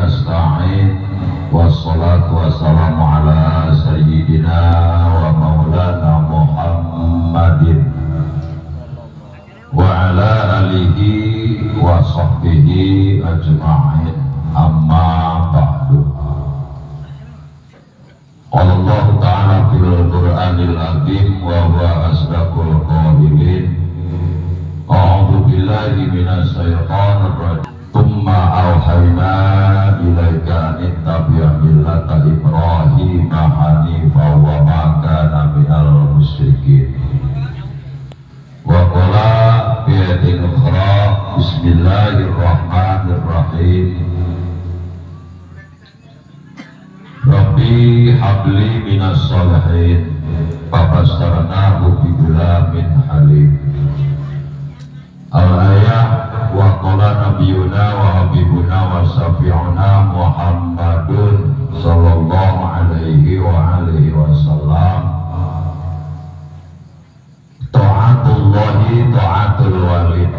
nasta'in. Wassalatu wassalamu ala sayyidina wa maulana Muhammadin wa ala alihi wa sahbihi ajma'in. Amma ba'du. Qala Allah ta'ala fil Qur'anil azim wa huwa asdaqul qailin. A'udzu billahi minasy syaithanir rajim. Tsumma auhayna ilaika an ittabi' millata Ibrahima hanifa wa ma kana minal musyrikin. Wa qala fi ayatin ukhra, bismillahirrahmanirrahim. Rabbi habli minas salihin fabastarnahu bi gulamin halim. Al-ayah wa qala nabiyuna wa habibuna wa syafi'una Muhammadun sallallahu alaihi wa alihi wasallam. Ta'atullahi ta'atul walid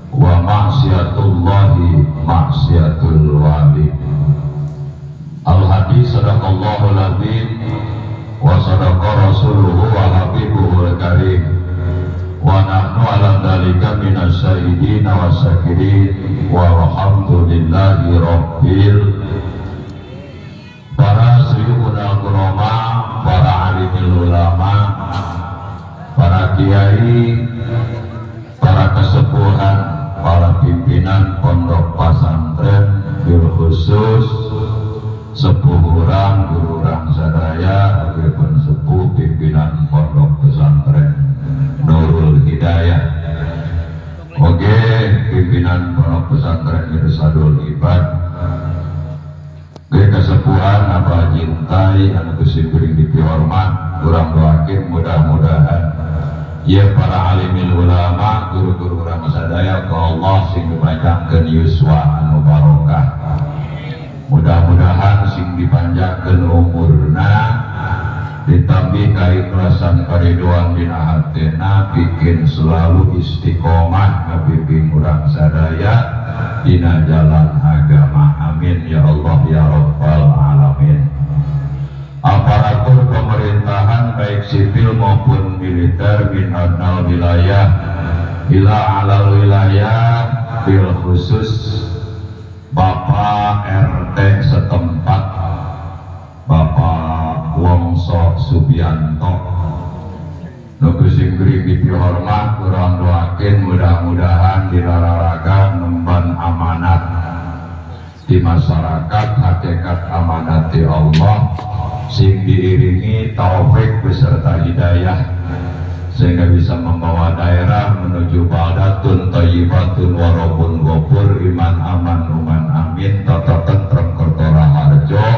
wa ma'siyatullahi ma'siyatul walid. Al-hadis sadaqallahul azim wa sadaqa rasuluhu wa habibuhul karim. Wa nahnu ala dzalika minasy syahidin wa syakirin walhamdulillahi rabbil. Para suyukhul kurama, para alimil ulama, para kiai, para kesepuhan, para pimpinan pondok pesantren bil khusus sepuh urang, guru urang sadaya, oge pun sepuh pimpinan pondok pesantren Nurul Hidayah, oke pimpinan pondok pesantren Irsadul Ibad, oke kesepuhan apa cintai anu kusimpring dipihormat, urang doakeun mudah-mudahan ya para alimil ulama, guru-guru urang sadaya ke Allah sing dipanjangkeun yuswa anu barokah. Mudah-mudahan sing dipanjangkeun umurna, ditambih keikhlasan karidoan dina hatena, bikin selalu istiqomah ngabimbing urang sadaya dina jalan agama. Amin ya Allah ya rabbal alamin. Aparatur pemerintahan baik sipil maupun militer min adnal wilayah ila alal wilayah bil khusus Bapak RT setempat Bapak Wongso Subianto nu kusimkuring dipihormat, urang doakeun mudah-mudahan dilararaga nemban amanat di masyarakat, hakikat amanat di Allah sing diiringi taufik beserta hidayah sehingga bisa membawa daerah menuju baldatun thayyibatun warabun ghafur iman aman uman amin tata tentrem kerta raharjo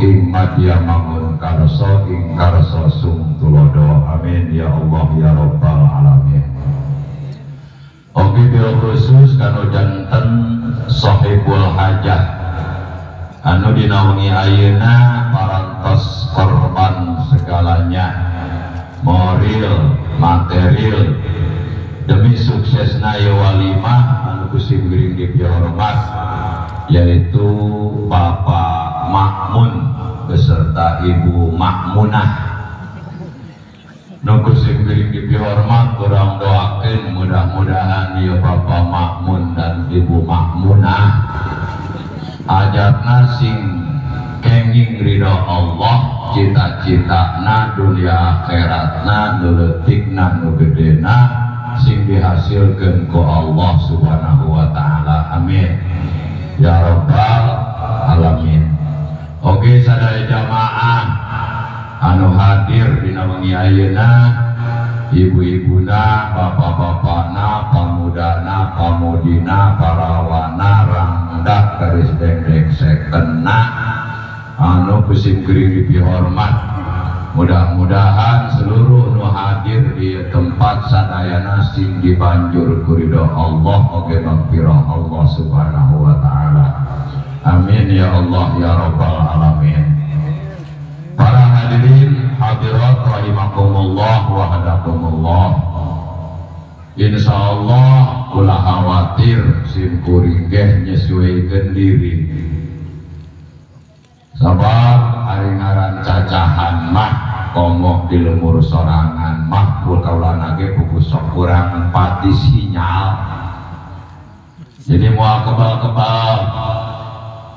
ing madya mangun karso ing karso sung tulodo. Amin ya Allah ya rabbal alamin. Oke bil khusus kanu janten sahibul hajah anu dinaungi ayeuna parantos korban segalanya moral material demi suksesna ieu walimah anu kusimkuring dipihormat yaitu Bapak Makmun beserta Ibu Makmunah. Nu kusimkuring dipihormat, urang doakeun mudah-mudahan ieu Bapak Makmun dan Ibu Makmunah ajatna sing kenging ridho Allah, cita-citana dunia akhiratna nu leutikna nu gedena sing dihasilkeun ku Allah Subhanahu wa taala. Amin ya rabbal alamin. Oke sadaya jamaah anu hadir dina wengi ayeuna, ibu-ibuna, bapak-bapakna, pamudana, pamudina, parawana, rangda, garis dengdeng sekena anu kusimkuring dipihormat, mudah-mudahan seluruh nu hadir di tempat sadayana sing dibanjur ku ridho Allah oge magfirah Allah Subhanahu wa taala. Amin ya Allah ya rabbal alamin. Para hadirin hadirat rahimakumullah wa hadakumullah. Insyaallah ulah khawatir sim kuring geh nyesuaikeun diri. Sabab ari ngaran cacahan mah komoh di lemur sorangan mah kaulana ge buku sok kurang pati sinyal. Jadi moal kebal-kebal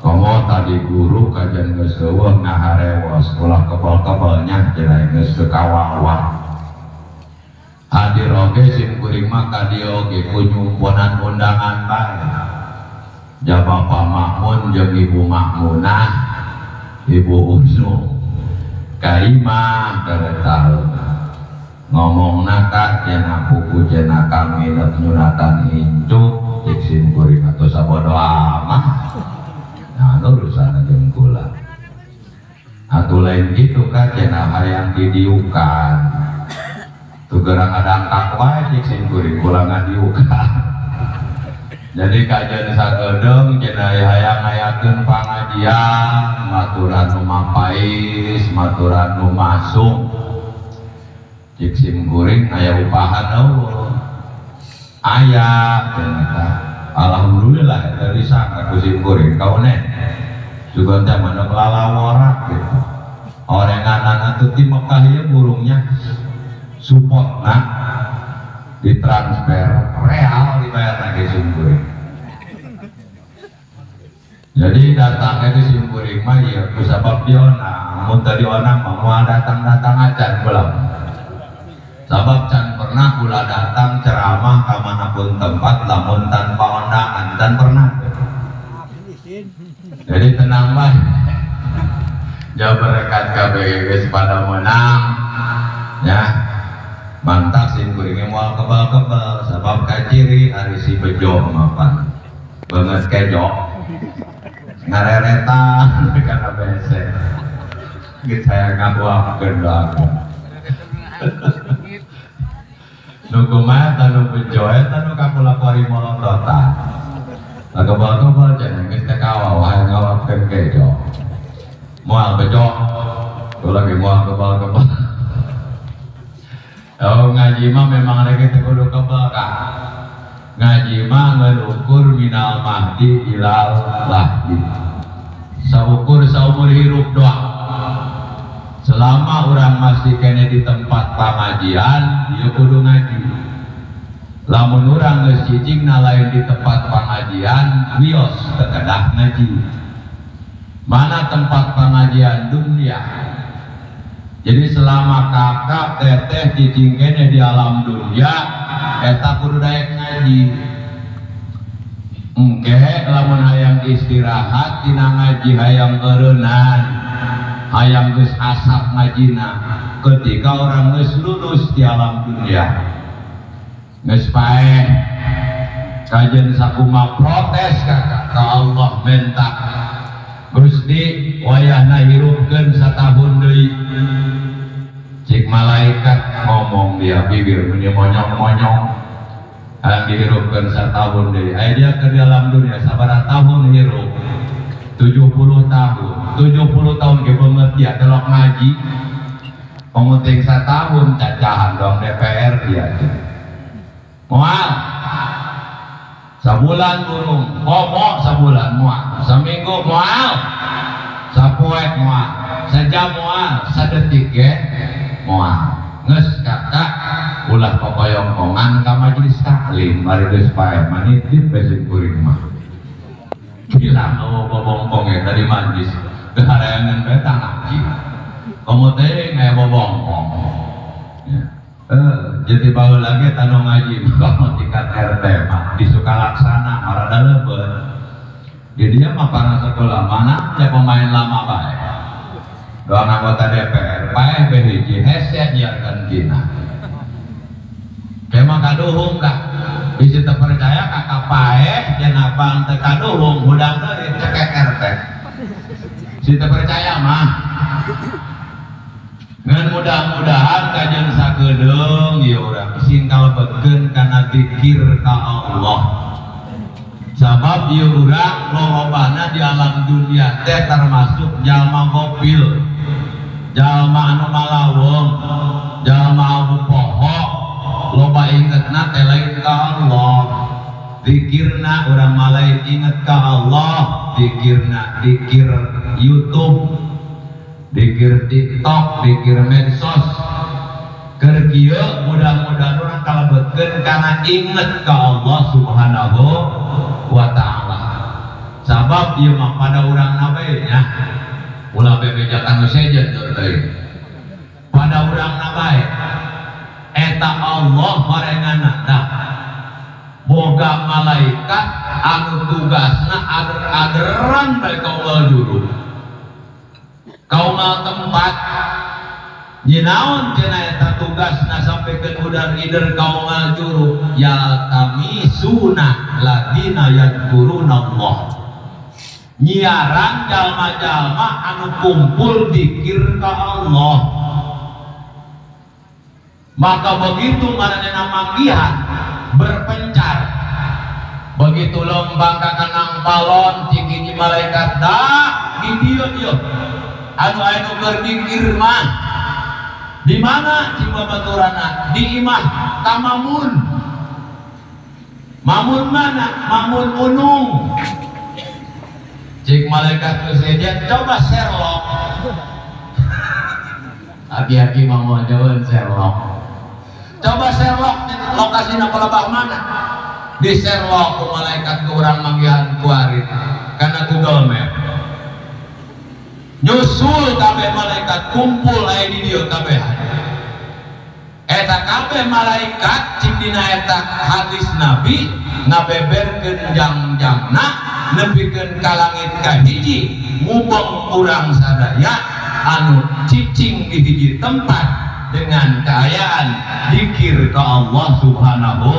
komo tadi guru kajian geus eueuh ngaharewos ulah kebal-kebalnya cenah geus teu kawawa. Hadir oge sim kuring mah ka dieu oge ku nyumponan undangan bae. Ja Bapak Makmun jeung Ibu Makmunah, Ibu Usnu ka imah kareta ngomongna ka cenah pupu cenah kami nyunatan incu cik sim kuring atuh sabodo amat. Nah, urusan jeung kula. Atuh lain kitu ka cenah hayang didiukan. Tuh gerang ngadangkak wae cik sim kuring kula ngadiukan. Jadi kajian sakedeung cenah hayang ngayakeun pangajian, maturan nu mapais, maturan nu masuk. Cik sim kuring aya upahan eueuh. Aya cenah. Alhamdulillah eta disangka ku sim kuring kaune. Sugan teh manuk lalaworak gitu. Orenganan atuh ti Mekah ieu burungnya supportna ditransfer real dibayar lagi sim kuring. Jadi datangnya ke sim kuring mah ieu ku sabab dionang, mun teu dionang mah moal datang-datang acan kula. Sabab can pernah kula datang ceramah ka manapun tempat lamun tanpa undangan, can pernah. Jadi tenang bae. Ja berkat kabeh geus pada menang ya. Mantap sim kuring moal kebal-kebal sabab kaciri ari si bejo mapan. Banget kejo. Ngareretan kana bese. Geus saya ngabuahkeun doakeun. Nu kumaha nu bejo eta nu kakula kuari molototan. Lah kebal-kebal cenah geus teh kawawa hayang ngawapkeun kejo. Moal bejo. Ulah ge moal kebal-kebal. Oh ngaji mah memang rek teh kudu kebal ka. Ngaji mah ngan ukur minal mahdi ilal lahdi. Saukur saumur hirup doa. Selama orang masih kene di tempat pengajian, dia kudu ngaji. Lamun urang geus cicingna lain di tempat pengajian, wios teu kedah ngaji. Mana tempat pengajian dunia? Jadi selama kakak teteh cicing kene di alam dunia, eta kudu daek ngaji. Engke lamun hayang istirahat tina ngaji hayang eureunnan, hayang geus asap ngajina ketika orang geus lulus di alam dunia. Geus paeh kajian sakuma protes kakak ka Allah menta Gusti wayahna hirupkeun satahun deui. Cik malaikat ngomong dia bibir meni monyong-monyong. Hayang dihirupkeun satahun deui. Aya dia ke dalam dunia sabaraha tahun hirup? 70 tahun. 70 tahun ge beungeut dia telok ngaji. Penguting satahun cacahan dong DPR dia. Moal sabulan burung, komo sabulan moal, saminggu moal, sapoe moal, sajam moal, sadetik ge moal. Geus kakak ulah kokoyongkongan ka majelis taklim bari geus paeh manitip we sim kuring mah. Gila eueuh bobongkong eta di majlis, teu hareangan bae tah ngaji. Komo teh aya bobongkong. Ya. Jadi baheula lagi tanu ngaji komo tingkat RT mah di Sukalaksana marada leubeut. Di dia mah para sekolah mana ya pemain lama bae. Doang anggota DPR paeh be hiji hese nyiarkeun kina. Emang kaduhung kah? Bisi teu percaya kakak paeh cenah bang teu kaduhung hudang deui cekek RT. Si teu percaya mah. Ngan mudah-mudahan kajian sakedeung ieu urang sing kalebetkeun kana zikir ka Allah. Sabab ieu urang lolobana di alam dunia teh termasuk jalma gofil, jalma anu malaweng, jalma anu poho, loba ingetna Dikirna teh lain ka Allah, dikirna urang mah lain inget ka Allah, dikirna dikir YouTube, dikir TikTok, dikir medsos. Keur kieu mudah-mudahan urang kalebetkeun kana inget ka Allah Subhanahu wa taala. Sabab ieu mah pada urang bae nya. Ulah bebeja ka nu sejen teuing. Pada urang bae eta Allah marenganna. Nah, boga malaikat anu tugasna ader-aderan bae ka unggal juru. Ka unggal tempat nyinaon cenah eta tugasna sampikeun udar ider ka unggal juru, yaltamisuna ladina yadkuruna Allah. Nyiaran jalma-jalma anu kumpul dikir ka Allah. Maka begitu maranehna manggihan berpencar, begitu lembang ka kanang palon cik hiji malaikat dah di dieu ieu anu aya nu keur dikir mah. Di mana cik babaturana? Di imah ka Mamun. Mamun mana? Mamun Unung. Cik malaikat nu sejen coba Sherlock. Aki-aki mau jauh Sherlock. Coba Sherlock lokasina palebah mana? Di Sherlock ku malaikat ku urang manggihan kuarit kana Google Map. Nyusul kabeh malaikat kumpul aya di dieu kabeh. Eta kabeh malaikat cik dina eta hadis Nabi ngabeberkeun jang-jangna nepikeun ka langit ka hiji ngubeng urang sadaya anu cicing di hiji tempat dengan keayaan dikir ke Allah Subhanahu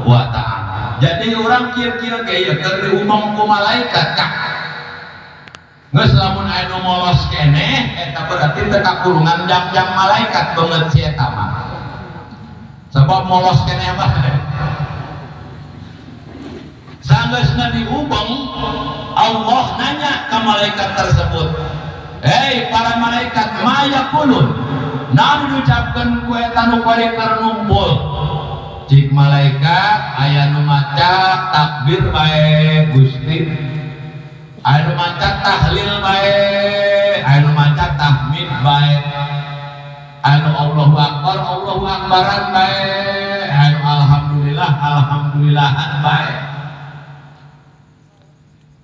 wa ta'ala. Jadi orang kieu-kieu ge ieu keur diumum ku malaikat kah. Geus lamun aya nu molos keneh eta berarti teu kakurungan jang-jang malaikat beungeut si eta mah. Sebab molos keneh mah. Sanggeusna diubeng, Allah nanya ke malaikat tersebut, "Hei para malaikat, ma yaqulun?" Naon diucapkeun ku eta nu kuari keur ngumpul? Cik malaikat aya nu maca takbir bae Gusti, aya nu maca tahlil bae, aya nu maca tahmid bae, aya nu Allahu akbar Allahu akbaran bae, aya nu alhamdulillah alhamdulillahan bae.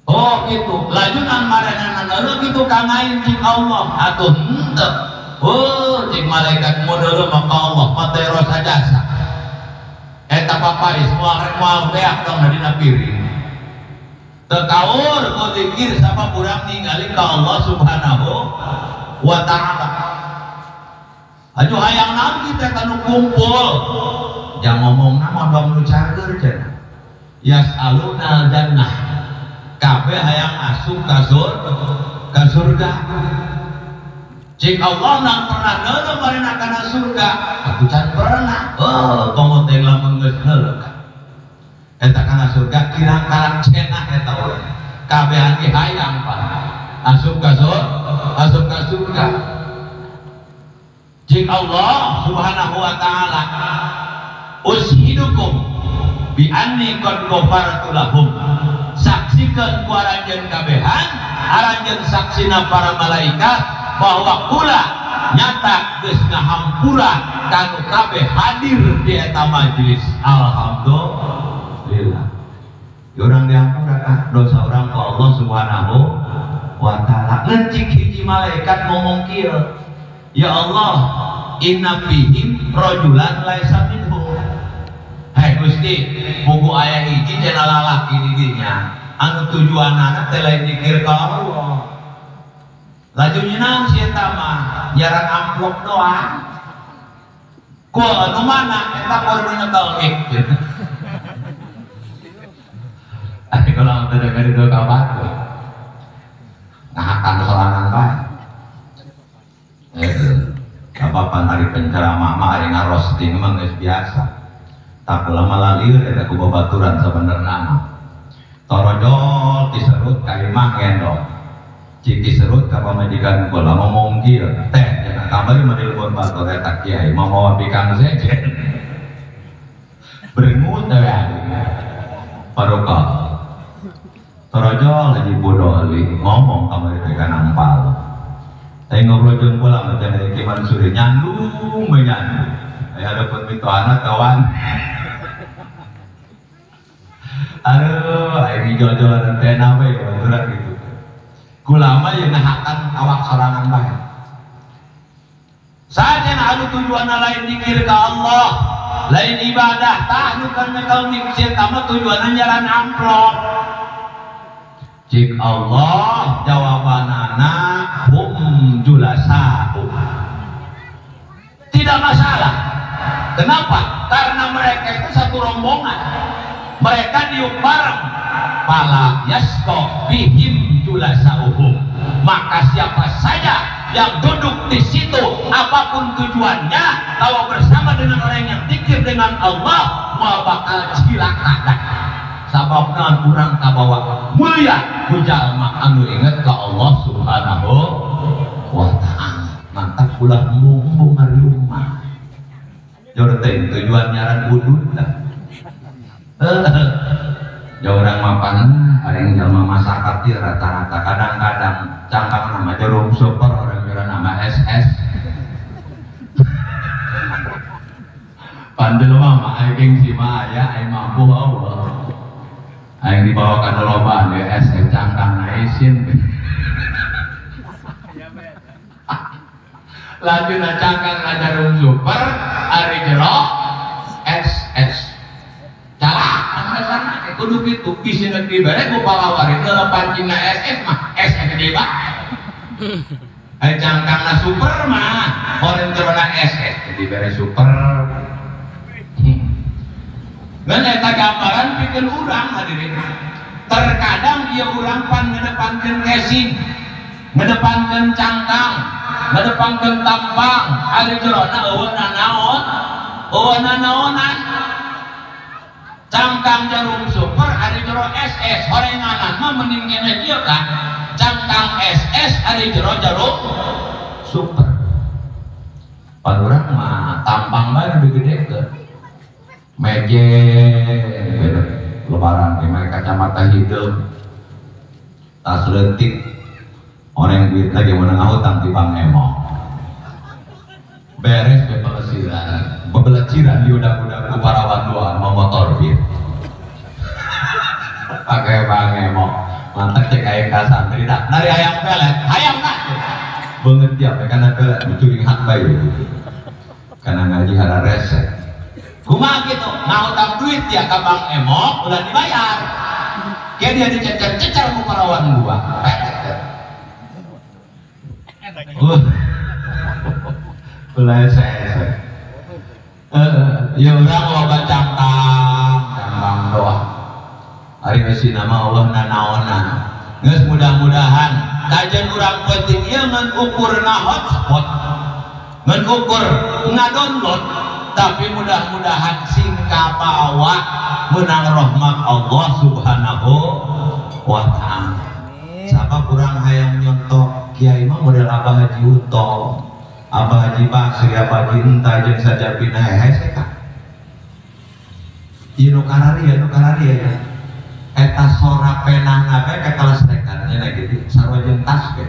Oh gitu, lajunan maranehna neuleuh kitu ka ngain cik Allah atuh henteu. Oh cik malaikat mun maka Allah mah rosa jasa. Eta papais moal rek moal beak dong dina piring. Teu kaur ku zikir sabab urang ningali ka Allah Subhanahu wa ta'ala. Aduh hayang naon kita kanu kumpul. Jangan ngomongna mah dong nu cager cenah. Yas'aluna jannah. Kabeh hayang asup ka surga. Cik Allah nang pernah neuleuh marena kana surga, aku can pernah. Oh, komo teh lamun geus neuleuh. Eta kana surga kirang-karang cenah eta urang. Kabehan ge hayang pan asup ka asup ka surga. Cik Allah Subhanahu wa ta'ala, ushidukum bi anni qad ghafartu lahum. Saksikeun ku aranjeun kabehan, aranjeun saksina para malaikat bahwa kula nyata geus ngahampura kanu kabeh hadir di eta majelis. Alhamdulillah. Urang dihampura kah dosa urang ku Allah Subhanahu wa ta'ala. Ngan cik hiji malaikat ngomong kieu, ya Allah, inna fihim rajulan laisa minhum. Hei Gusti, buku aya hiji cenah lalaki di dinya anu tujuanana teh lain dikir ka Allah. Laju nyeunang si eta mah nyaran amplop doang. Ku anu mana eta kudu nyekel mic. Ari kalau teu jaga di ka batu. Ngahakan sorangan bae. Kapapan ari penceramah mah ari ngarosting mah geus biasa. Tak lama lalieur eta ku babaturan sabenerna mah. Torojol diserut ka imah ngendong. Cik diserut ka pamajikan kula ngomong kieu, teh jangan kamari mah dilebon batur eta kiai mah mawa bikang sejen. Berengut we barokah. Torojol Haji Bodoli ngomong kamari teh kana empal. Teh ngobrol jeung kula mah teh Ki Mansuri nyandung we nyandung. Aya hadapan mitohana kawan. Aduh, aing jol-jolan teh nawe baturan gitu. Kula mah ye nahakan awak sorangan bae. Sajen anu tujuanna lain dikir ka Allah, lain ibadah, tah nu kan mekel mikir mah tujuanna jalan amplop. Cik Allah jawabanana hum julasa'u. Tidak masalah. Kenapa? Karena mereka itu satu rombongan. Mereka diuk bareng. Fala yasqa bihim julasa'uhum. Maka siapa saja yang duduk di situ, apapun tujuannya, kalau bersama dengan orang yang zikir dengan Allah, mau bakal cilaka. Sababna kurang kabawa mulia ku jalma anu inget ka Allah Subhanahu wa ta'ala. Mantap ulah mumbung ngariumah. Jor teh tujuan nyaran udud dah. Ya urang mapan ari jalma masyarakat ieu rata-rata kadang-kadang cangkang nama jarum super orang jero nama SS. Pandel mah aing gengsi mah aya aing mampu Allah. Aing dibawa ka lobaan ya SS cangkang isin. Lanjut cangkang jarum super ari jero SS. Calah dasarna kudu kitu bisi nu dibere ku palawari teu pancingna SS mah SS gede bae. Ari cangkangna super mah hoream jerona SS dibere super. Ngan eta gambaran pikeun urang hadirin. Terkadang ieu urang pan ngedepankeun casing, ngedepankeun cangkang, ngedepankeun tampang, ari jerona eueuh nanaon, eueuh nanaonan. Cangkang jarum super ari jero SS, horenganan mah mending kene kieu kan. Cangkang SS ari jero jarum super. Pan urang mah tampang bae nu digedekeun. Meje lebaran make kacamata hideung, tas leutik, orang duit lagi mau ngahutang di Bank Emok. Beres bebelesiran, bebeleciran di udah-udah ku parawan doan mau motor bir. Pakai Bank Emok, mantap cek ayam ka santri dah. Nari hayang pelet, hayang nak. Beungeut tiap kana pelet dicuri hak bae gitu. Kana ngaji hara resek. Kumaha gitu, ngahutang duit dia ka Bank Emok udah dibayar. Kayak dia dicecer-cecer ku parawan gua. Ulah saya. Ya urang loba cangkang, cangkang doa. Ari geus nama Allah nanaonan. Geus mudah-mudahan kajian urang penting ieu ngan ukurna hotspot. Ngan ukur ngadownload, tapi mudah-mudahan sing kabawa menang rahmat Allah Subhanahu wa ta'ala. Sabab urang hayang nyontoh kiai mah model Abah Haji Uto, Abah Haji Basri, Abah Haji Entah jeung sajabina hese ka. Ieu nu karari ya. Eta sora penangna bae kakalestrekan nya gitu sarua jeung tas ge.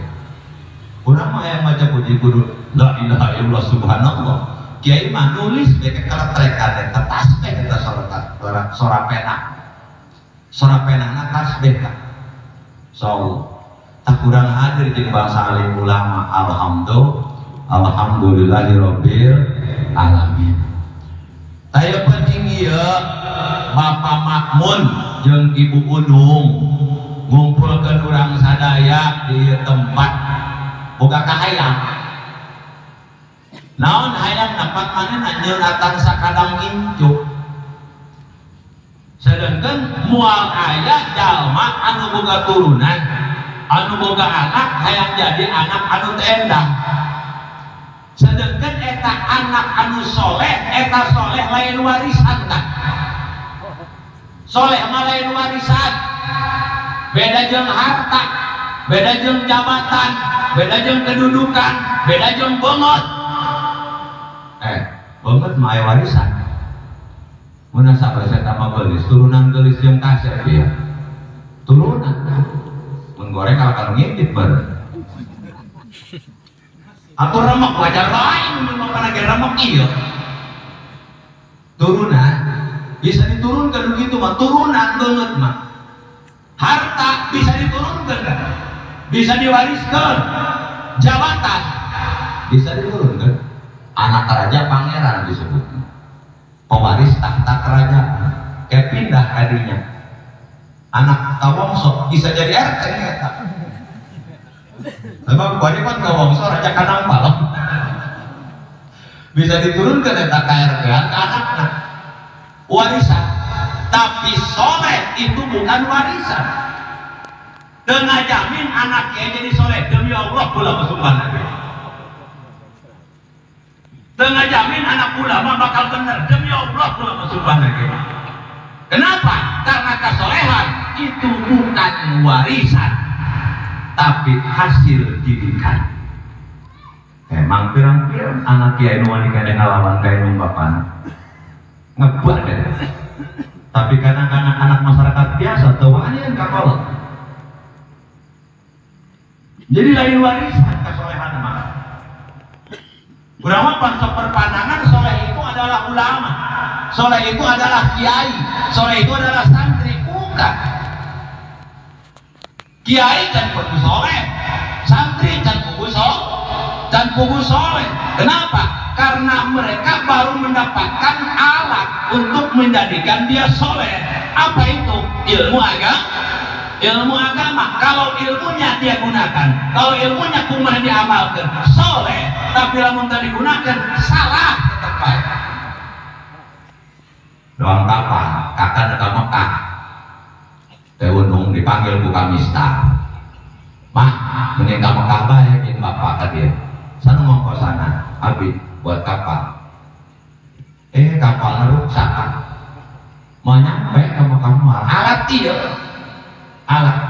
Urang mah hayang maca puji kudu la ilaha illallah subhanallah. Kiai mah nulis bae kakalestrekan eta tasbih eta sora pena. Sora penangna tasbih ka. So, tak kurang hadir jeung bangsa alim ulama. Alhamdulillahirabbil alamin. Taya penting ieu Bapak Makmun jeung Ibu Unung ngumpulkeun urang sadaya di tempat boga kahayang. Naon hayang dapat manehna nyeunatan sakadang incu. Sedangkan mual aya jalma anu boga turunan, anu boga anak hayang jadi anak anu teu endang. Sedangkan eta anak anu soleh, eta soleh lain warisan kan. Soleh mah lain warisan. Beda jeung harta, beda jeung jabatan, beda jeung kedudukan, beda jeung beungeut. Beungeut mah aya warisan. Mun sampai saya tambah gelis, turunan gelis yang kasep ya. Turunan. Mun goreng kalau kalau ngintip baru. Atau remek wajar lain mun makan lagi remek iya. Turunan bisa diturunkan begitu mah, turunan banget mah. Harta bisa diturunkan kan? Bisa diwariskan. Jabatan bisa diturunkan. Anak raja pangeran disebutnya. Pewaris tahta kerajaan. Kayak pindah kadinya. Anak kawongso bisa jadi RT eta. Sebab kuari kan kawongso raja kanang palem. Bisa diturunkan eta ka RT ke anakna. Warisan. Tapi soleh itu bukan warisan. Dengan jamin anaknya jadi soleh demi Allah kula bersumpah nabi. Dengan jamin anak ulama bakal bener demi Allah kula bersumpah nabi. Kenapa? Karena kesolehan itu bukan warisan, tapi hasil didikan. Emang pirang-pirang anak kiai nu wani kene ngalawan kae nu bapana. Ngebuat deh. Tapi kadang-kadang anak masyarakat biasa teu wani ka kolot. Jadi lain warisan kesolehan mah. Ulama berpandangan soleh itu adalah ulama, soleh itu adalah kiai, soleh itu adalah santri. Bukan. Kiai can kudu soleh, santri can kudu soleh, can kudu soleh. Kenapa? Karena mereka baru mendapatkan alat untuk menjadikan dia soleh. Apa itu? Ilmu agama. Ilmu agama. Kalau ilmunya dia gunakan, kalau ilmunya kumaha diamalkan, soleh. Tapi lamun tadi digunakan, salah tetap baik. Doang kapan? Kakak ke Mekah. Teh unung dipanggil buka mista. Mah, mending ka Mekah bae jeung bapak ka dia. Sana ngongko sana, abi buat kapal. Kapal rusak. Mau nyampe ke Mekah moal. Alat ieu. Alat.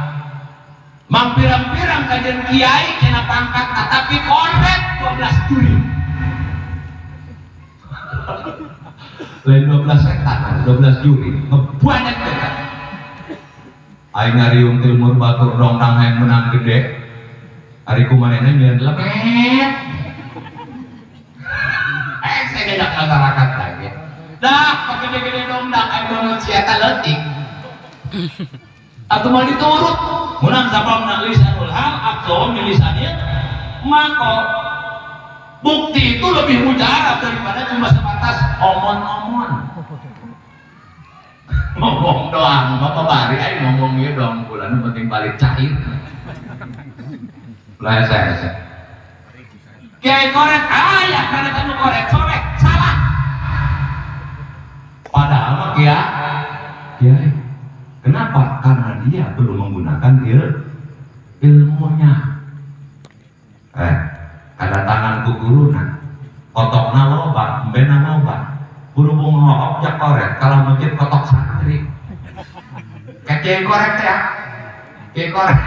Mang pirang-pirang kajian kiai kena pangkat tetapi korek 12 juri. Lain 12 setan, 12 juri. Banyak kita. Aing ngariung tilmur batur dongdang hayang menang gede. Ari kumanehna nyeun lemet. Saya ngajak masyarakat lagi. Dah, gede-gede dongdang aing bangun si eta leutik. Atau mau diturut. Munang sababna lisanul hal atau lisannya maka bukti itu lebih mujarab daripada cuma sebatas omon-omon. Ngomong doang, bapak bari aing ngomong ieu doang bulan penting balik cair. Lah saya. Kiai korek aya karena kamu korek korek salah. Padahal mah kiai. Kenapa? Karena dia belum menggunakan ilmunya. Kedatangan ku guruna, kotokna loba, embena loba. Berhubung hook ya korek, kalau mungkin kotok santri. Kayak kiai korek ya, kiai korek.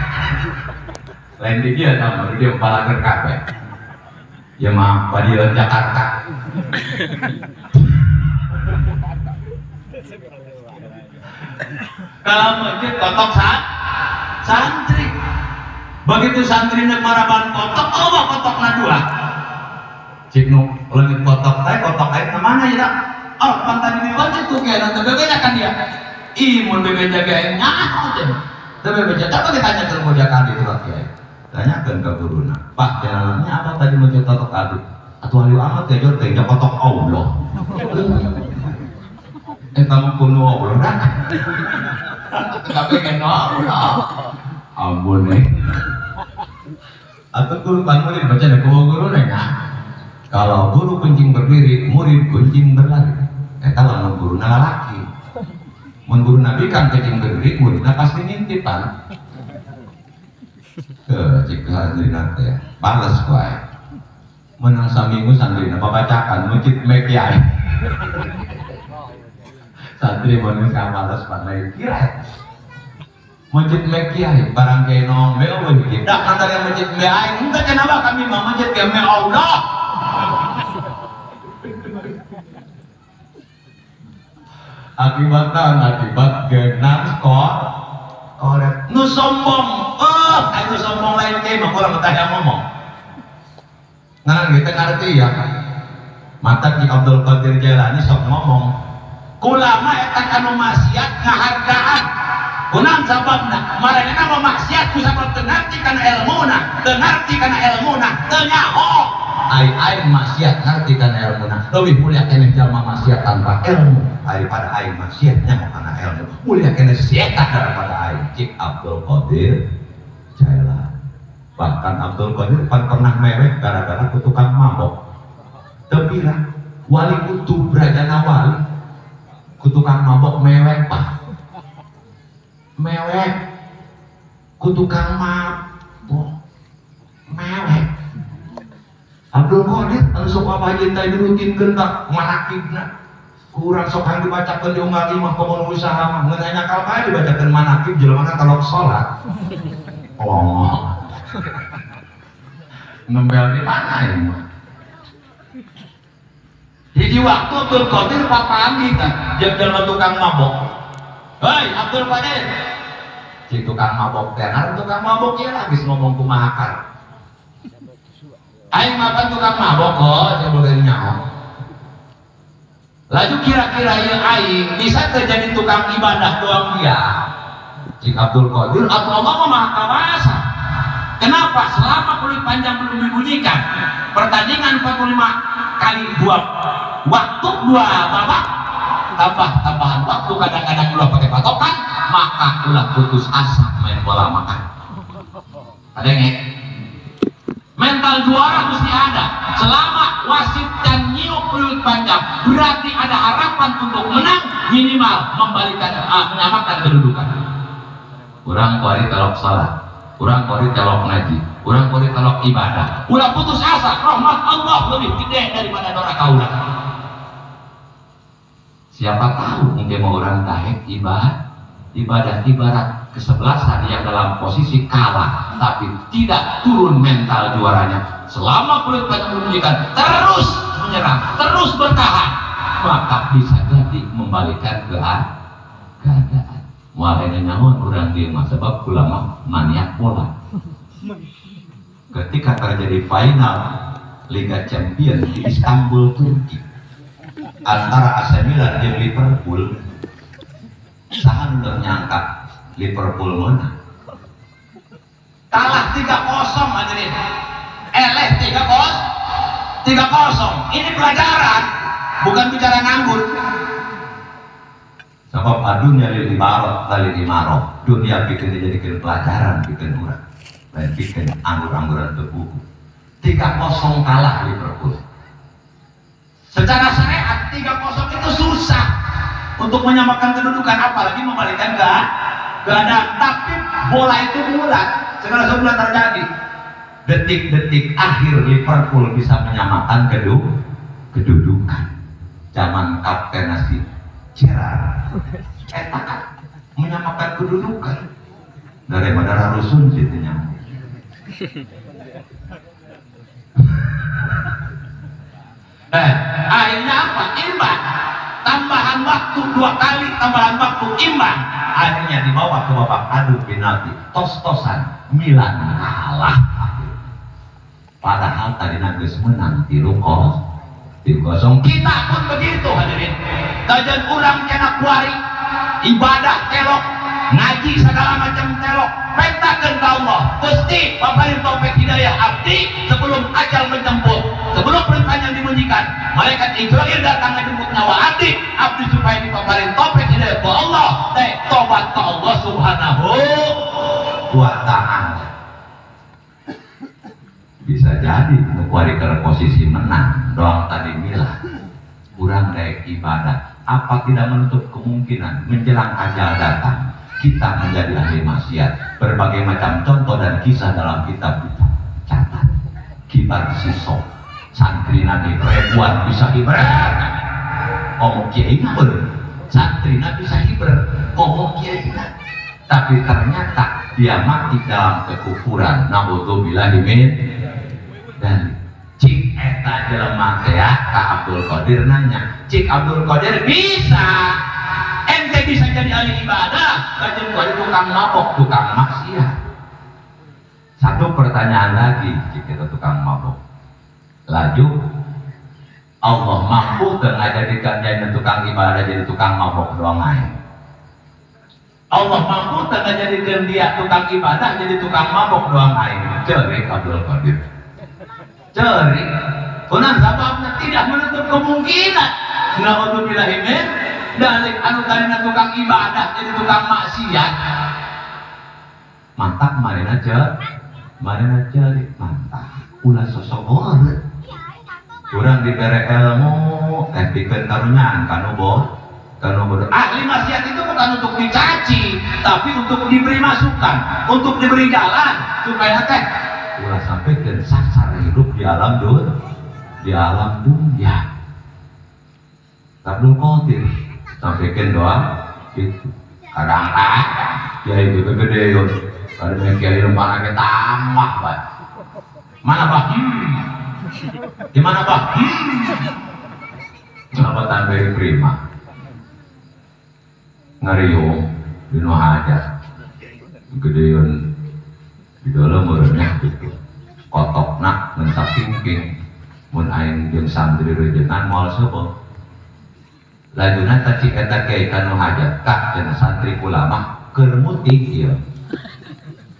Lain di dia sama dia balager kabeh. Ya mah Padion Jakarta. Kalau masjid kotok santri. Begitu santri nek maraban kotok, oh kotokna dua. Cik nu leungit kotok teh kotok air ke mana ya? Oh, pan tadi di masjid tuh kayak nanti bebeja kan dia. Ih, mun bebeja ge nyaho teh. Teu bebeja coba kita tanya ke mulia kadi itu kiai. Tanyakeun ka guruna. Pak, jalannya apa tadi masjid kotok adu? Atuh alieu amat teh jor teh kotok Allah. Eta mah kuno Allah dah. Tapi kena Allah. Ampun nih. Atau guru pan murid baca deh guru nih. Kalau guru kuncing berdiri, murid kuncing berlari. Eta lamun guru lalaki. Mun guru nabi kan kuncing berdiri, muridna pasti ngintip pan. Cik santri nanti ya. Bales wae. Menang saminggu santri babacakan mujid me kiai. Santri mun geus males pan kira. Masjid me kiai barang kiai nong me eueuh hiji. Dak antara masjid me aing henteu kenapa kami mah masjid ge me Allah. Akibat akibat genang koret. Nu sombong, anu sombong lain ke mah kurang betah yang ngomong. Nah, kita ngerti ya. Mata Ki Abdul Qadir Jailani sok ngomong, kulama eta kanu maksiat ngahargaan. Kunaon sababna? Maranehna mah maksiat ku sabab teu ngarti kana elmuna, teu ngarti kana elmuna, teu nyaho. Ai-ai maksiat ngarti kana elmuna, leuwih mulia keneh jalma maksiat tanpa ilmu daripada aing maksiat nyaho kana ilmu. Mulia keneh si eta daripada aing. Cik Abdul Qadir Jailani. Bahkan Abdul Qadir pan pernah mewek gara-gara ku tukang mabok. Teu pira wali kutub rajana wali ku tukang mabok mewek pak. Mewek ku tukang mabok mewek. Abdul Qadir anu sok apa teh dirutinkeun tah manakibna kurang sok hayang dibacakeun di unggal imah komo usaha mah ngeunah nyakal bae dibacakeun manakib jelema talok salat. Oh. Nembel di mana ieu mah? Hiji waktu Abdul Qadir papanggih tah jeung jelema tukang mabok. Hei Abdul Qadir. Si tukang mabok teh, tukang mabok ieu lah geus ngomong kumaha kar. Aing makan tukang mabok kok, saya boleh nyaho. Laju kira-kira ieu aing bisa terjadi tukang ibadah doang dia. Cik Abdul Qadir, Allah mah maha kawasa. Kenapa? Selama peluit panjang belum dibunyikan, pertandingan 45 kali 2 waktu 2 babak, tambah tambahan waktu kadang-kadang ulah pakai patokan, maka ulah putus asa main bola makan. Ada yang mental juara mesti ada. Selama wasit dan nyiuk peluit panjang, berarti ada harapan untuk menang, minimal membalikan, menyamakan kedudukan. Urang kuari telok salat, urang kuari telok ngaji, urang kuari telok ibadah. Ulah putus asa, rahmat Allah lebih gede daripada dora kaula. Siapa tahu mungkin mau orang daek ibadah ibarat kesebelasan yang dalam posisi kalah tapi tidak turun mental juaranya. Selama peluit panjang membunyikan, terus menyerang, terus bertahan, maka bisa jadi membalikan keadaan. Walena nyawa kurang dia mah sebab ulama maniak bola. Ketika terjadi final Liga Champions di Istanbul, Turki, antara AC Milan dan Liverpool, saha nu nyangka Liverpool menang. Kalah 3-0 hadirin. Eleh 3-0. Ini pelajaran, bukan bicara nganggur. Sebab adunya lil ibarat lil imaroh. Dunia bikin dijadikan pelajaran, bikin urang. Lain bikin anggur-angguran terbuku. 3-0 kalah Liverpool. Secara syariat 3-0 itu susah untuk menyamakan kedudukan, apalagi membalikan keadaan. Tapi bola itu bulat, segala sesuatu terjadi. Detik-detik akhir Liverpool bisa menyamakan kedudukan. Zaman kapten nasi Gerrard, eta menyamakan kedudukan daripada rusun situnya. Akhirnya apa? Imbang. Tambahan waktu 2 kali, tambahan waktu imbang. Akhirnya dibawa ke babak adu penalti. Tos-tosan Milan kalah. Padahal tadi geus menang 3-0. Kita pun begitu hadirin. Kajian urang kena kuari, ibadah telok, ngaji segala macam telok, pentakeun ka Allah. Gusti paparin taufik hidayah abdi sebelum ajal menjemput, sebelum perintahnya dibunyikan, malaikat Israil datang menjemput nyawa abdi, abdi supaya dipaparin taufik hidayah ke Allah, teh tobat ke Allah Subhanahu wa ta'ala. Bisa jadi kuari ke posisi menang doang tadi milah kurang daek ibadah. Apa tidak menutup kemungkinan menjelang ajal datang kita menjadi ahli maksiat? Berbagai macam contoh dan kisah dalam kitab kita catat. Kibar sisok santri nabi ribuan bisa hiber, ngomong kiai pun santri nabi bisa hiber, ngomong kiai, tapi ternyata dia mati dalam kekufuran. Naudzubillah min dan cik eta jelema teh ka Abdul Qadir nanya, cik Abdul Qadir bisa teh bisa jadi ahli ibadah, kajen ku tukang mabok, tukang maksiat. Satu pertanyaan lagi, jika tukang mabok. Laju Allah mampu teu ngajadikeun jadi tukang ibadah jadi tukang mabok doang ae. Allah mampu teu ngajadikeun dia tukang ibadah jadi tukang mabok doang ae. Ceurik Abdul Qadir. Ceurik. Kunaon sababna tidak menutup kemungkinan. Naudzubillahi min dzalik anu tadina tukang ibadah jadi tukang maksiat. Mantap manehna ceurik. Manehna ceurik mantap. Ulah sosok kurang diberi ilmu teh pikeun karunyaan kanu bodoh. Ahli maksiat itu bukan untuk dicaci, tapi untuk diberi masukan, untuk diberi jalan supaya teh ulah sampai ke sasar hidup di alam dunia, di alam dunia. Abdul Qadir sampaikan doa itu kadang-kadang kiai itu gede yun, kadang kiai lempar ke tambah pak. Mana pak? Di mana pak? Kenapa tanpa prima? Ngariung di nu hajat gedeun di dalam meureunnya gitu. Kotokna ngan pingking mun aing jeung santri rejenan moal seubeuh. Lajuna teh cik eta kiai ka nu hajat kak cenah santri ulama keur mutih ieu.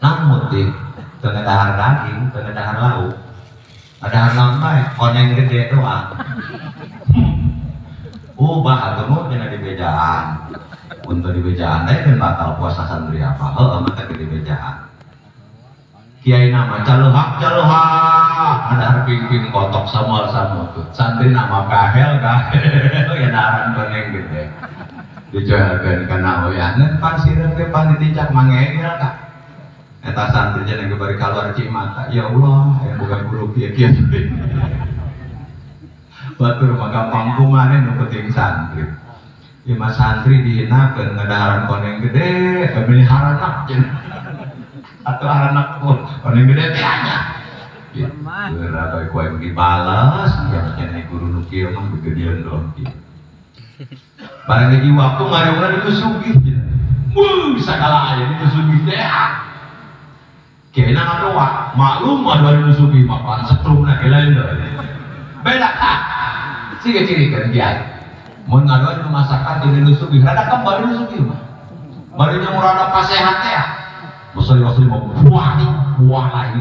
Nang mutih teu dahar daging, teu dahar lauk. Ada naon bae, koneng gede doang. Ubah atuh nu dina dibejaan. Untuk dibejaan teh kan batal puasa santri apa? Heueuh mah teh dibejaan. Kiai nama caleuhak caleuhak, ada pingping kotok samual samutut. Santri nama kahel kahel ya daharan koneng gede. Dijoelkeun kana oyangan pan sireum ge pan ditincak mangegel ka. Eta santri jeung bari kaluar cik mata, ya Allah, yang bukan guru kieu kieu. Batur mah gampang kumaha nu penting santri. Ieu mah santri dihinakeun ngadaharan koneng gede, pemilih haranak cenah. Atau haranak koneng gede teh nya. Geura bae ku aing dibales, ya cenah guru nu kieu mah gegedean doang kieu. Barang hiji waktu ngariungna itu sugih cenah. Wuh, sagala aya itu sugih teh. Kayaknya ngadoa, maklum mah dua ribu sugih mah pan setrumna ge lain deui. Beda ah. Siga ciri kan kiai. Mun ngadoa di masakan di nu sugih, rada kembali nu sugih mah. Bari jeung rada pasehat teh. Muslim mah buah buah lain.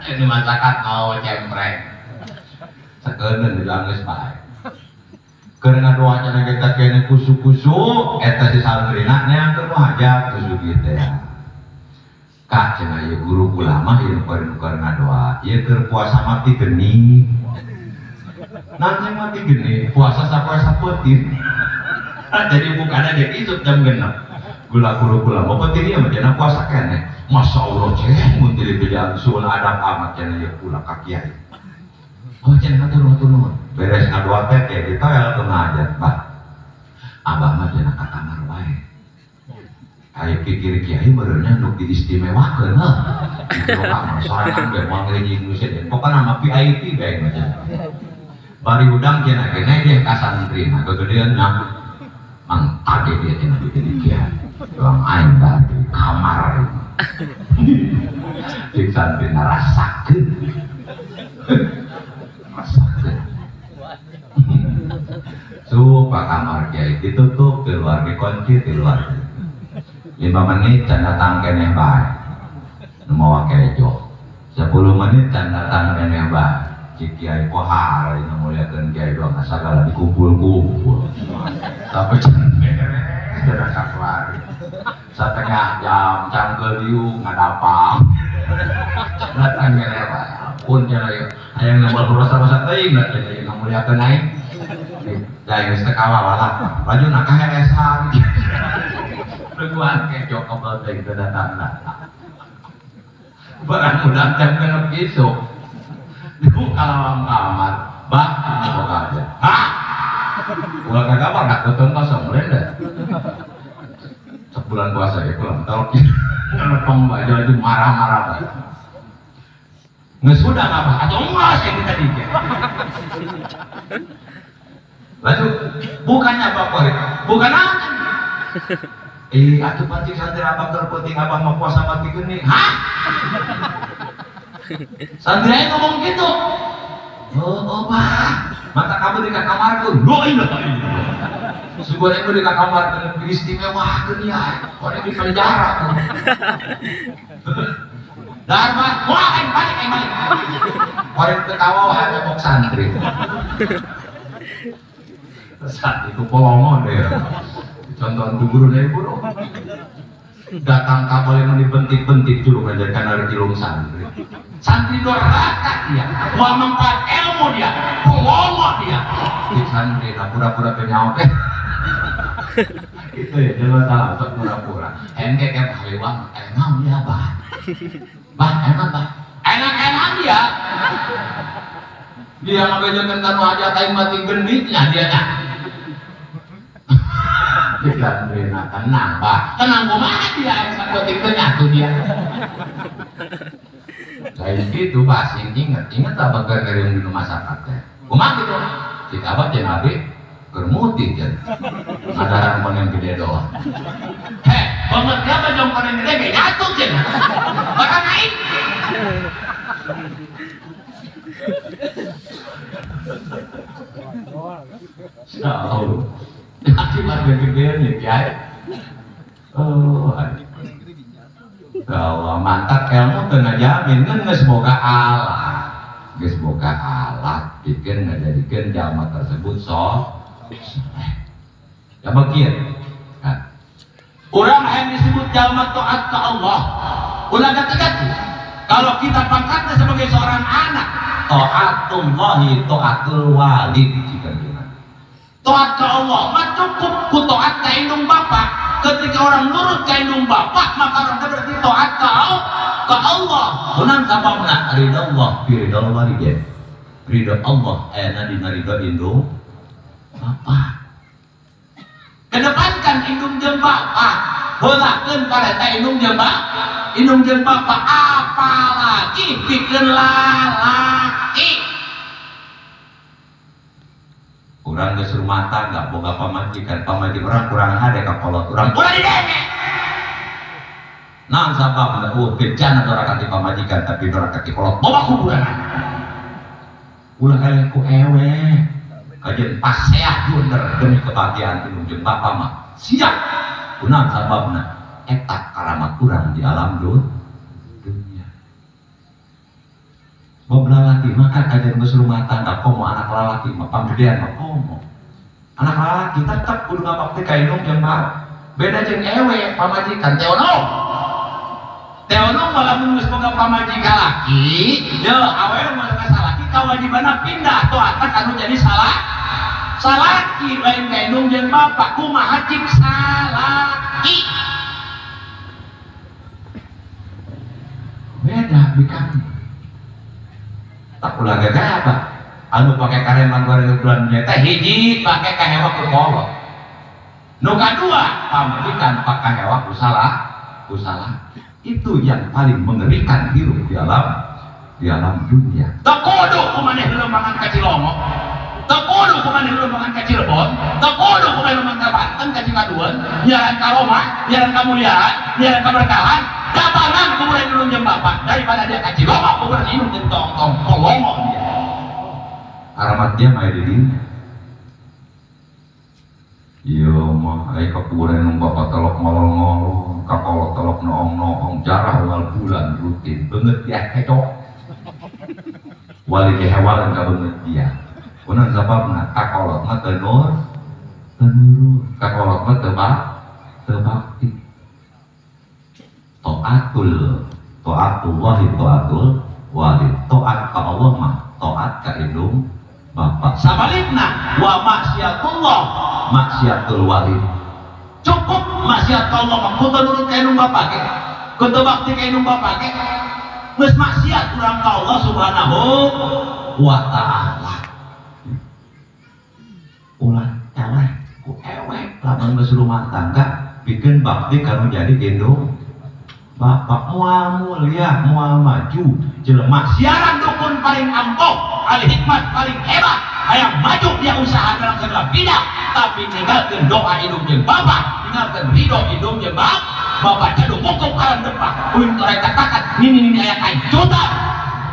Ini masakan mau cempreng. Sakeun di langgeus bae. Keur ngadoa cenah kita kene kusu-kusu eta si santrina neangkeun nu hajat ku sugih teh. Kak cenah ieu guru ulama ieu nu keur ngadoa ieu keur puasa mati geni. Nanti mati geni puasa sapoe sapeuting. Jadi bukana jeung isuk jam 6. Gula guru ulama penting ieu mah cenah puasa keneh. Masya Allah ceh mun teu dibejaan suul adab amat cenah ieu kula ka kiai. Oh cenah hatur nuhun. Beres ngadoa teh kiai ditoel teu ngajat bah. Abah mah cenah ka kamar wae. Kayak pikir kiai meureunnya nu diistimewakeun heuh. Di kamar sorangan ge moal ngeunying nu sejen. Pokona mah VIP bae mah cenah. Bari hudang cenah kene dia ka santri mah gegedean nya. Mang tadi dia cenah jadi kiai. Doang aing da di kamar. Cik santri ngarasakeun. Rasakeun. Supa kamar kiai ditutup keluar dikunci keluar. 5 menit can datang keneh bae. Nu mawa kejo. 10 menit can datang keneh bae. Cik kiai kohar dina mulyakeun kiai doang sagala dikumpul-kumpul. Sampai can beres cenah kakelar. Satengah jam cangkeul dieu ngadapang. Datang keneh bae. Ampun cenah ieu. Hayang nambal rosa-rosa teuing da cenah ieu ngamulyakeun aing. Da geus teu kawawala. Lajuna kaheresan. Tungguan kejo kebal teh teu datang datang. Barang udah jam genep isuk. Dibuka lawang kamar, bah buka aja. Hah? Ulah ka kamar dak ketemu kosong lain dah. Sebulan puasa ya pulang tau. Ngelepeng baju lagi marah-marah bae. Nggak sudah apa atau enggak sih kita dikit. Lanjut, bukannya Abah korek, bukan apa? Atuh pancing santri abah terpenting abah mau puasa mati geni. Hah? Santri ngomong gitu. Oh, bah. Mata kamu di kamar tuh. Lo ilaha illallah. Syukur aku di kamar tuh istimewa ya. Orang di penjara tuh. Dharma, wah, balik, balik. Orang ketawa wah nyamuk santri. Saat itu polongon deh. Contoh guru dari guru. Datang kapal yang dibentik-bentik juru ngajarkan dari cilung santri. Santri doraka dia, mau manfaat ilmu dia, polongo dia. Di santri tak pura-pura penyaut. Itu ya, jangan salah, sok pura-pura. Engke kayak haliwang, enak dia bah. Bah, enak bah. Enak-enak dia. Dia ngabejakeun kanu hajat aing mati genditnya dia nya. Santri tenang bah, tenang kumaha dia aing sakotik teh nyatu dia. Lain gitu bah, sing inget, inget abah keur ngeureum di rumah sakit teh. Kumaha kitu? Cik abah jeung abdi keur mutih jeung ngadaran koneng gede doang. Heh, banget dia mah jeung koneng gede ge nyatu jeung. Orang aing. Ya Allah. Akibat gedean ya kiai. Oh, kalau mantap ilmu teu ngajamin kan geus boga alat. Geus boga alat pikeun ngajadikeun jalma tersebut soleh. Ya begitu. Nah. Urang hayang disebut jalma taat ka Allah. Ulah ganti-ganti. Kalau kita pangkatnya sebagai seorang anak, taatullahi taatul walid jika taat ke Allah mah cukup ku taat ka indung bapak. Ketika orang nurut ka indung bapak maka orang berarti taat ke Allah. Kunan sababna ridha Allah bi ridha walidain. Ridha Allah ayana dina ridha indung bapak. Kedepankan indung jeung bapak, heulakeun pareta indung jeung bapak, indung jeung bapak apalagi pikeun lalaki. Urang geus rumah tangga boga pamajikan, pamajikan urang kurang hade ka kolot urang ulah didenge. Naon sababna bejana doraka ti pamajikan tapi doraka ti kolot boga kuburan. Ulah eleh ku ewe. Kajeun paseah dunder demi kebahagiaan indung jeung bapa mah. Siap. Kunaon sababna eta karamat urang di alam dunia. Bob lalaki maka kajian geus rumah tangga komo anak lalaki mah panggedean mah komo. Anak lalaki tetep kudu ngabakti ka indung jeung bapak. Beda jeung ewe pamajikan teh ono. Teh ono malah mun geus boga pamajikan laki, ye awewe mun boga salaki kawajibanna pindah taat anu jadi salah. Salaki lain ka indung jeung bapak kumaha cik salaki. Beda bikang. Tak ulah gagah apa anu pakai kareman goreng bulan teh hiji pakai kahewa ku kolot nu kadua pamajikan pakai kahewa ku salah itu yang paling mengerikan hirup di alam dunia. Teu kudu kumaneh lembangan ka Cilongok, teu kudu kumaneh lembangan ka Cirebon, teu kudu kumaneh lembangan ka Banten ka Cikaduan, nyaran ka Roma, nyaran ka Mulyaan, nyaran ka Berkahan. Datangan kuburan indung jeung bapak daripada dia ka Cilongok kuburan indung jeung tong-tong kolongok dia. Alamat dia mah di dinya. Ieu mah ai ka kuburan indung bapak telok ngolong-ngolong, ka kolot telok noong-noong, jarah awal bulan rutin beungeut dia hecok. Wali ge hewalan ka beungeut dia. Kunaon sababna ka kolot mah teu nur, teu nurut, ka kolot mah teu bakti. Taatul taatullahi taatul walid. Taat ka Allah mah taat ka indung bapak. Sabalikna wa maksiatullah maksiatul walid. Cukup maksiat ka Allah mah kudu nurut ka indung bapak ge, kudu bakti ka indung bapak ge. Geus maksiat urang ka Allah Subhanahu wa taala. Ulah eleh ku ewek lamun geus rumah tangga bikin bakti kanu jadi indung bapak. Mual mulia mual maju jelema siaran dukun paling ampuh, ahli hikmat paling hebat. hayang maju dia usaha dalam segala bidang, tapi ninggalkeun doa indung jeung bapak, ninggalkeun ridho indung jeung bapak jadung mokok alam depan uing torai katakan nini nini aya kanjutan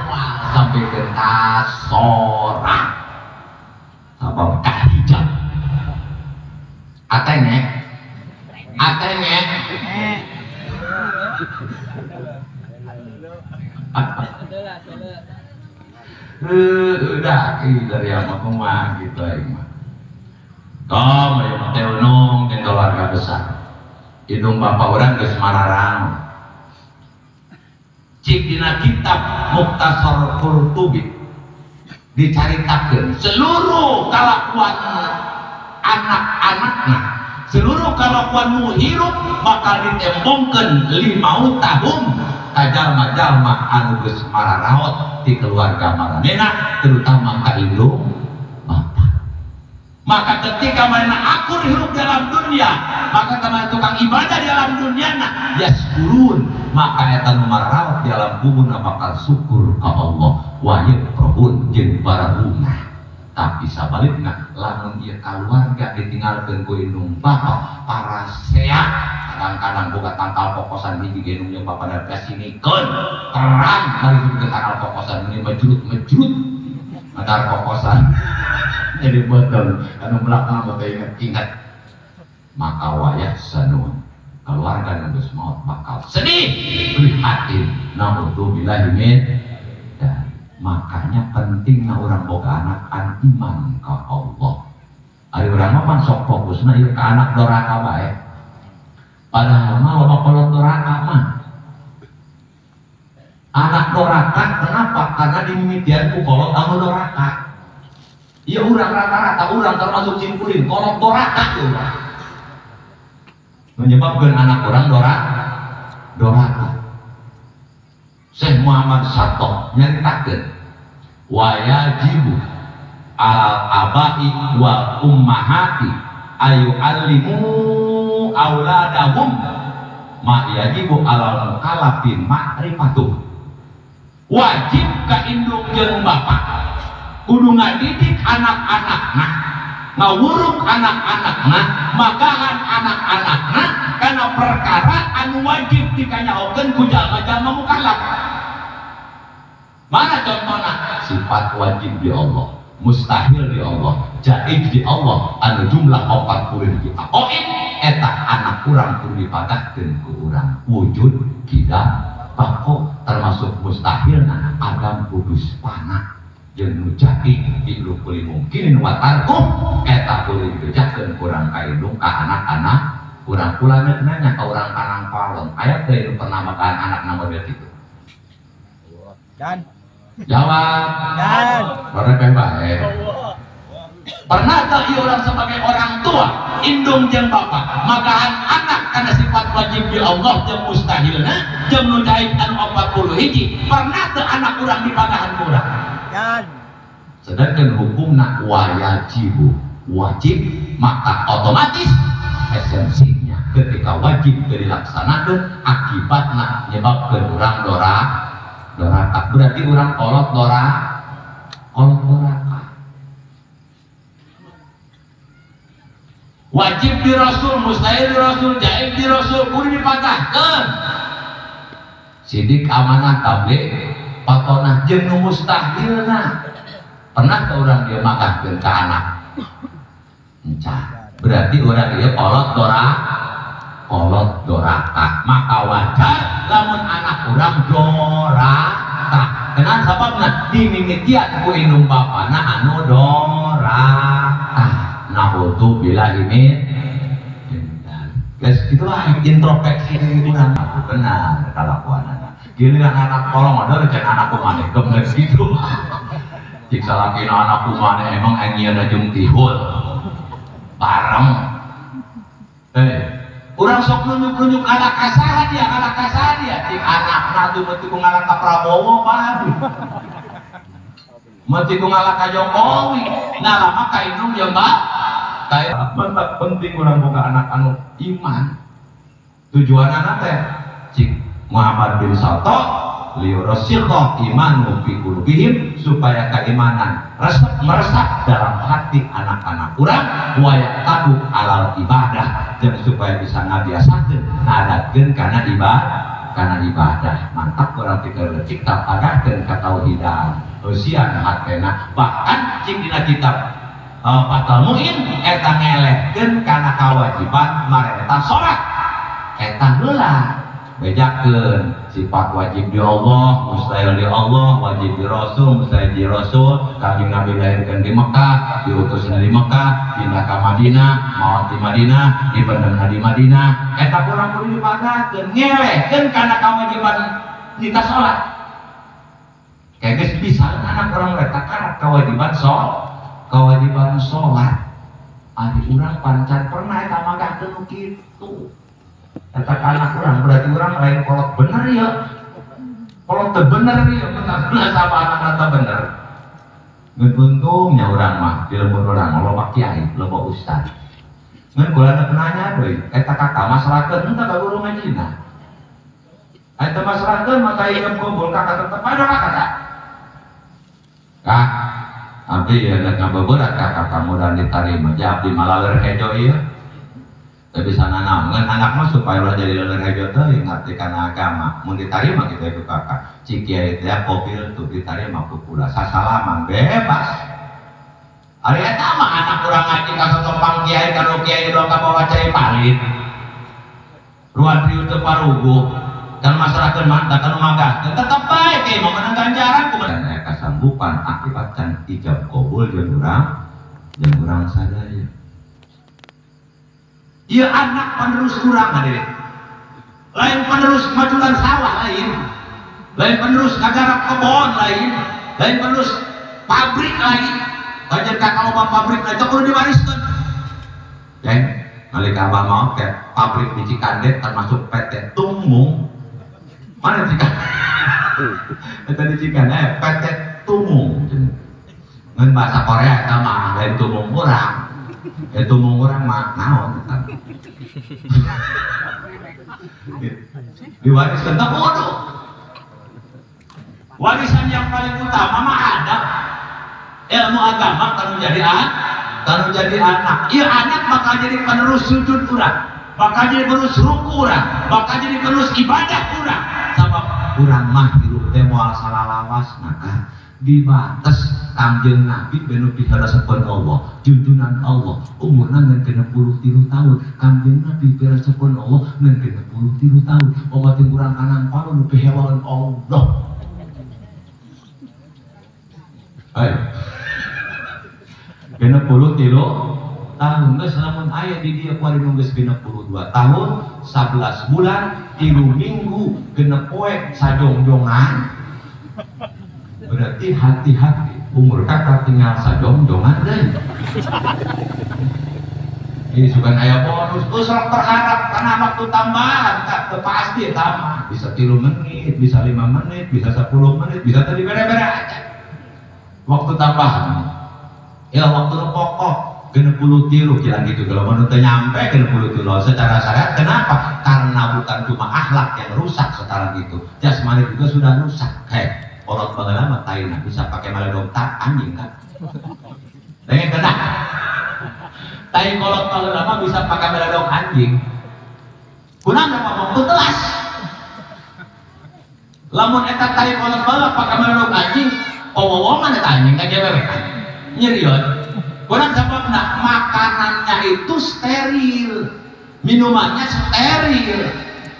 wah sampai ke kasorang sabab kahijab atene atene udah dari yang mau mah gitu aing mah. Kom ayo mah teh unung jeung keluarga besar. Indung bapak urang geus mararang. Cik dina kitab Mukhtasar Qurtubi dicaritakeun seluruh kalakuan anak-anakna, seluruh kalakuan nu hirup bakal ditembongkeun 5 tahun ka jalma-jalma anu geus mararaot di keluarga maranena, terutama ka indung bapak. Maka ketika maranena akur hirup dalam dunia, maka kemarin tukang ibadah di alam dunia na yaskurun, maka eta nu mararaot di alam kubur bakal syukur ka Allah wa yafrahun jeung barahumah. Tapi sabalikna lamun ieu kaluarga ditinggalkeun ku indung bapak paraseak kadang-kadang boga tangkal kokosan hiji ge indung jeung bapak da kasinikeun terang bari ke tangkal kokosan ini mejrut-mejrut antar kokosan jadi betul anu belakang mah teh ingat-ingat maka wayah sanun keluarga nu geus maot bakal sedih prihatin naudzubillahi min. Makanya pentingnya orang boga anak an iman ka Allah. Ari urang mah pan sok fokusna ieu ka anak doraka bae. Padahal mah loba kolot doraka mah. Anak doraka kenapa? Karena dimimitian ku kolot anu doraka. Ieu urang rata-rata urang termasuk simkuring kolot doraka ieu urang. Menyebabkeun anak urang doraka. Syekh Muhammad Satto nyaritakeun wajibu alal abai wal ummahati ayu alimu auladahum ma yajibu alal mukallafin ma'rifatuh. Wajib ka indung jeung bapak kudu ngadidik anak-anakna, ngawuruk anak-anakna, magahan anak-anakna kana perkara anu wajib dikanyahokeun ku jalma-jalma mukallaf. Mana contohna? Sifat wajib di Allah, mustahil di Allah, jaiz di Allah anu jumlah 40 aqoid eta anak urang kudu dipatahkeun ku urang wujud kidam bako termasuk mustahilna adam kudus panah jeung nu jaiz fi'lu kulli mumkinin wa tarku eta kudu dibejakeun kurang ka indung ka anak-anak urang kula nanya ka urang Karang Palon aya teh nu pernah makan anak model kitu? Dan jawab dan bareng bae. Pernah tak ieu urang sebagai orang tua indung jeung bapak magahan anak karena sifat wajib di Allah jeung mustahilna jeung nu jaiz anu 40 hiji pernah teu anak urang dipagahan ku urang? Dan sedangkan hukumna wajibu wajib maka otomatis esensinya ketika wajib dilaksanakan akibatna nyebabkeun urang doraka berarti urang kolot doraka. Wajib di Rasul, mustahil di Rasul, jaiz di Rasul kudu dipatahkeun. Sidik amanah tabligh patonah jeung nu mustahilna pernah ka urang dia makahkeun ka anak? Encan. Berarti orang dia kolot doraka maka wajar lamun anak urang doraka. Kenapa sababna dimimitian ku indung bapana anu doraka. Naudzubillahi min. Guys, itulah introspeksi diri urang. Benar kalakuan anak. Giliran anak kolong ada rencana anakku maneh geblek gitu. Cik salakina anakku maneh emang engieuna jeung tihul. Bareng. Urang sok nunjuk-nunjuk anak kasaha dia, anak kasaha dia. Cik anakna tuh meuti ku ngalah ka Prabowo paham. Meuti ku ngalah ka Jokowi. Nah lama ka indung jeung mbak. Kayak mantap penting urang boga anak anu iman. Tujuan anak teh cik Muhammad bin Satto Liyurasikha imanu fi qulubihim, supaya keimanan resep meresap dalam hati anak-anak urang, wa yaqtadu alal ibadah, dan supaya bisa ngabiasakeun ngadatkeun kana ibadah, kana ibadah. Mantap urang teu leutik tapagahkeun ka tauhidan eusian hatena. Bahkan cik dina kitab Fathul Mu'in eta ngelehkeun kana kawajiban marenta salat. Eta heula bejakeun sifat wajib di Allah, mustahil di Allah, wajib di Rasul, mustahil di Rasul. Kanjeng Nabi lahirkeun di Mekah, diutusna di Mekah, pindah ka Madinah, maot di Madinah, dipendemna di Madinah. Eta kurang kudu dipagakeun, ngelehkeun kana kawajiban nita salat. Kayak geus bisa anak urang eta kana kewajiban salat. Kewajiban sholat. Ari urang pancan pernah eta magahkeun nu kitu. Eta ka anak urang berarti urang lain kolot bener ya. Kolot teu bener ya, bener sama anak teu bener. Ngan untungnya urang mah di lembur urang loba kiai, loba ustad. Ngan kula teu nanya deui, eta kakak masrahkeun henteu ka guru ngajina. Eta masrahkeun maka ieu kumpul kakak tetep ada kakak. Kak, abdi ya nek ngabeberat kakak kamu dan ditarima ja abdi malah ler hejo ieu. Teu bisa nanaon ngan anak mah supaya ulah jadi ler hejo teuing ngarti kana agama. Mun ditarima kitu ku kakak. Cik kiai teh kobil tuh ditarima ku kula sasalaman bebas. Ari eta mah anak urang ngaji ka satompang kiai kanu kiai doang ka bawa cai palit. Ruan rieu teu paruguh. Kan masyarakat mah da kanu magah tetep bae kiai mah menang ganjaran kumaha. Dan aya kasanggupan akibat can ijab kabul jeung urang sadaya. Ieu anak penerus urang hadirin. Lain penerus majulan sawah lain. Lain penerus ngagarap kebon lain. Lain penerus pabrik lain. Kajen ka loba pabrik lain teu kudu diwariskeun. Ceng, nalika abah mau ke pabrik di Cikande termasuk PT Tumung. Mana Cikande? Eta di Cikande PT Tumung. Ngan bahasa Korea eta mah lain tumung urang. Tumung urang mah naon eta. Diwariskan teh kudu. Warisan yang paling utama mah ada ilmu agama kanu jadi anak, kanu jadi anak. Ieu anak bakal jadi penerus sujud urang, bakal jadi penerus ruku urang, bakal jadi penerus ibadah urang. Sabab urang mah hirup teh moal salalawas maka dibates Kangjeng Nabi benu piharesepeun Allah, junjunan Allah, umurna ngan 63 tahun. Kangjeng Nabi piharesepeun Allah ngan 63 tahun. Omatin urang kanang palu nu pihewaeun Allah. Ayo. 63 tahun geus lamun aya di dieu kuari nu geus 62 tahun, 11 bulan, 3 minggu, 6 poe sajongjongan. Berarti hati-hati umur kakak tinggal sajongjongan deui. Ini sugan aya bonus, sok berharap karena waktu tambahan tak pasti tambah. Bisa 3 menit, bisa 5 menit, bisa 10 menit, bisa tadi bere-bere aja. Waktu tambahan. Ya waktu pokok 63 kira gitu kalau menurut nyampe 63 secara syariat. Kenapa? Karena bukan cuma akhlak yang rusak sekarang itu, jasmani juga sudah rusak. Kayak orot bageula mah taina bisa pakai maledog tak anjing kan. Pengen kena. Tai kolot bageula mah bisa pakai maledog anjing. Kunaon ngomong telas. Lamun eta tai kolot bageula pakai maledog anjing, owowongan eta anjing ka gewewe. Nyerion. Kurang sababna makanannya itu steril, minumannya steril.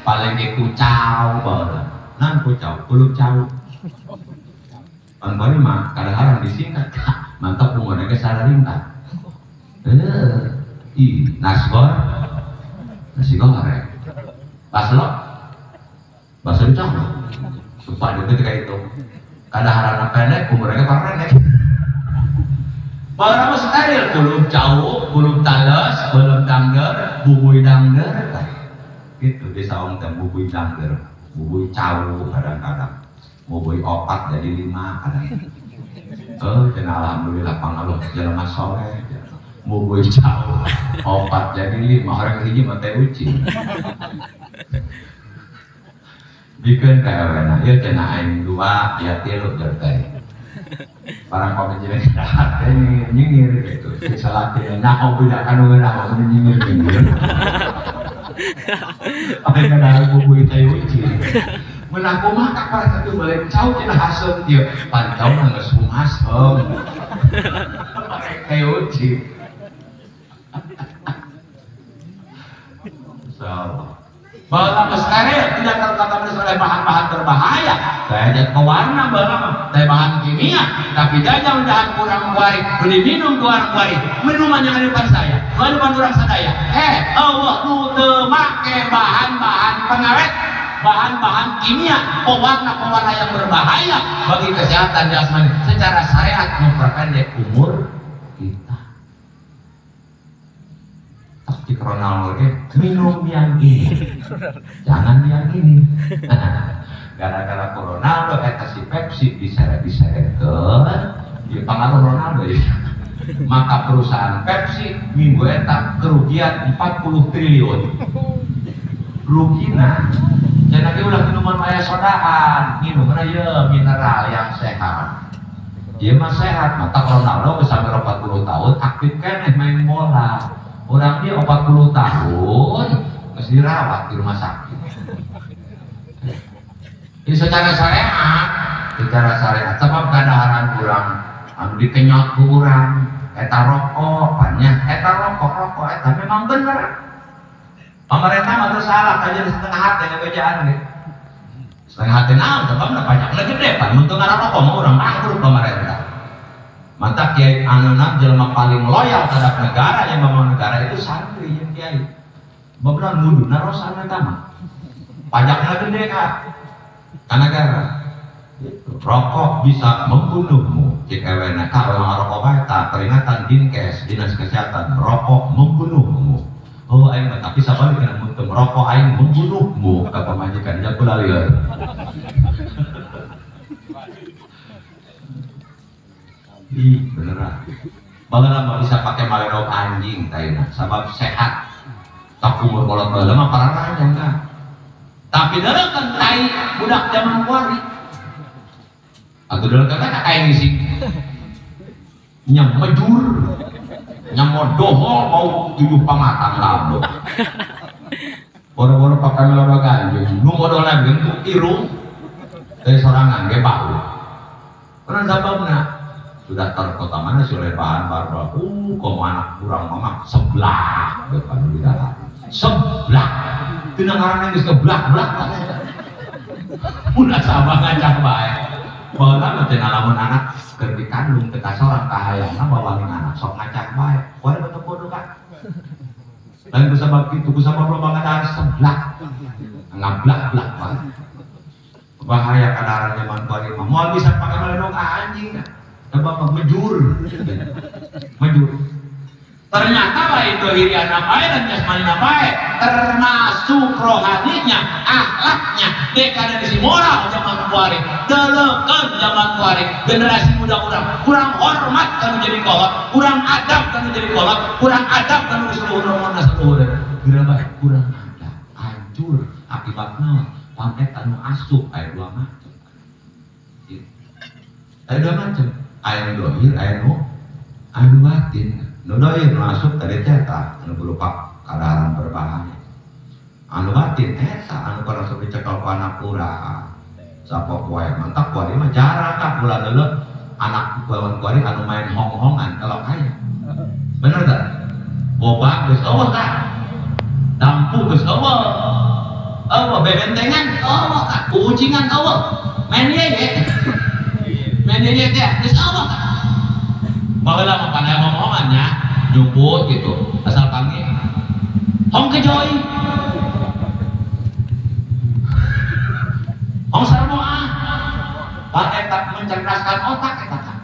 Paling ge kucau baheula. Nan kucau, kuluk cau. Pangpari mah kadang-kadang disingkat, mantap umurnya ke sararingkat. Ih, nasgor, nasi goreng, baslok, bakso dicolok. Sumpah dia ketika itu. Kadang-kadang pendek, umurnya pendek. Barang steril, belum jauh, belum tales, belum dangder, bubui dangder, gitu di saung teh bubui dangder, bubui cau kadang-kadang, bubui 4 jadi 5 kadang. Cenah alhamdulillah pangaluh jelema soleh, bubui cau 4 jadi 5 orang hiji mah teh ucing. Bikeun ka ewena ieu cenah aing 2 ya 3 jer teh. Barang pamajikan dahar teh nyingir gitu. Si salaki nyaho budak anu ngeunah mah nyingir-nyingir. Apa yang ada bubu teh uci. Mun aku mah tak parah satu balik cau cenah haseum ieu. Pantau geus humasem. Teh uci. Insyaallah. Bahwa steril tidak terkontaminasi oleh bahan-bahan berbahaya. Saya zat pewarna baheula teh bahan kimia, tapi jajang dahan kurang kuari, beli minum kurang kuari, minuman yang ada depan saya, di depan urang sadaya. Allah nu teu make bahan-bahan pengawet, bahan-bahan kimia, pewarna-pewarna yang berbahaya bagi kesehatan jasmani. Secara syariat memperpendek umur kita. Di Ronaldo minum yang ini, jangan yang ini. Gara-gara Ronaldo eta si Pepsi diseret-diseretkeun, di pengaruh Ronaldo ya. Maka perusahaan Pepsi minggu eta kerugian 40 triliun. Rugina, jangan lagi ulah minuman maya sodaan, minuman aja mineral yang sehat. Dia mah sehat, maka Ronaldo sampai 40 tahun aktif keneh main bola. Orang dia 40 tahun mesti dirawat di rumah sakit. Ini secara syariat, sebab kadaharan kurang, anu dikenyot kurang, eta rokok, banyak, eta rokok, eta memang bener. Pemerintah mah teu salah, kajian setengah hati ngebejaan ge. Setengah hati naon, sebab pajakna gede, pan mun teu ngarokok mah urang bangkrut pemerintah. Mantap kiai anu jelema paling loyal terhadap negara yang membangun negara itu santri yang kiai. Beberan nguduna rosan eta mah. Pajakna gede ka ka negara. Gitu. Rokok bisa membunuhmu. Cik ewena ka urang rokok bae tah peringatan Dinkes, Dinas Kesehatan, rokok membunuhmu. Oh aing mah tapi sabalikna mun teu merokok aing membunuhmu ka pamajikan ja kula lieur. Ih, beneran. Baheula mah bisa pakai maledog anjing taina, sabab sehat. Tak umur kolot baheula mah pararanya enggak. Tapi deuleukeun tai budak zaman kuari. Atuh deuleukeun teh kayak ngisi. Nya mejur. Nya modohol mau 7 pamatang kabeh. Boro-boro pakai maledog anjing, nu modolna bentuk irung. Teh sorangan ge bau. Karena sababna sudah terkontaminasi oleh bahan barbar. Kok anak kurang mama sebelah depan di dalam sebelah tina ngaranna geus keblak-blak ulah sabah ngacak bae baheula mah teh lamun anak keur dikandung teh kasorang kahayangna bawaning anak sok ngacak bae poe betul bodoh ka lain kusabab kitu kusabab loba ngadahar seblak ngablak-blak bae bahaya kadaharan zaman kuari mah moal bisa pake maledog anjing sebab mejur, mejur. Ternyata baik dohirian apa dan jasmani apa, termasuk rohaninya, akhlaknya, dekadasi moral zaman kuari, deleukeun zaman kuari, generasi muda kurang hormat kan jadi kolot, kurang adab kan jadi kolot, kurang adab kan seluruh romona seluruh. Geura kurang adab, hancur akibatna pamet anu asup aya dua macam. Aya dua macam. Aya nu dohir, aya nu batin. Nu dohir nu asup tadi teh eta anu berupa kadaharan berbahaya. Anu batin eta anu kurang sok dicekel ku anak urang. Sapopoe mantap kuari mah jarang ka bulan deuleu anak bawan kuari anu main hong-hongan kalau kaya. Bener teh? Boba geus eueuh ka. Dampu geus eueuh. Eueuh bebentengan eueuh ka. Ucingan eueuh. Main ye ye. Main ye teh geus eueuh ka. Baheula mah pandai ngomong-ngomongannya nyumput gitu asal panggil hong kejoy hong sarmo ah pak eta mencerdaskan otak eta kan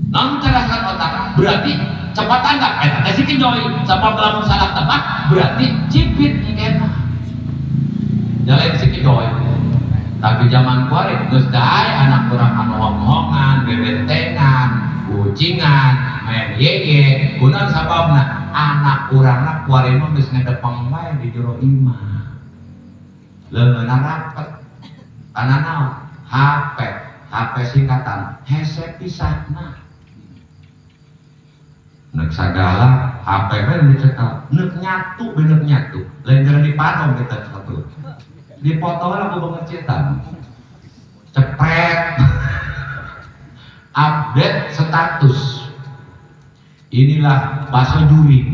nah mencerdaskan otak berarti cepat tanggap eta teh si kejoy sabab lamun salah tepat berarti cipit dikena jalan si kejoy. Tapi zaman kuari geus dae anak urang anu hong-hongan bebentengan kucingan, main yeye, kunaon sababna anak urangna kuari mah geus ngedepeng bae di jero imah. Leungeunna rapet. Karena naon? HP, HP singkatan hese pisahna. Nek sagala HP we dicekel, nek nyatu bener nyatu. Lain jalan dipotong kita satu. Dipotong lah ku banget cetan. Cepret. Update status. Inilah bakso juri.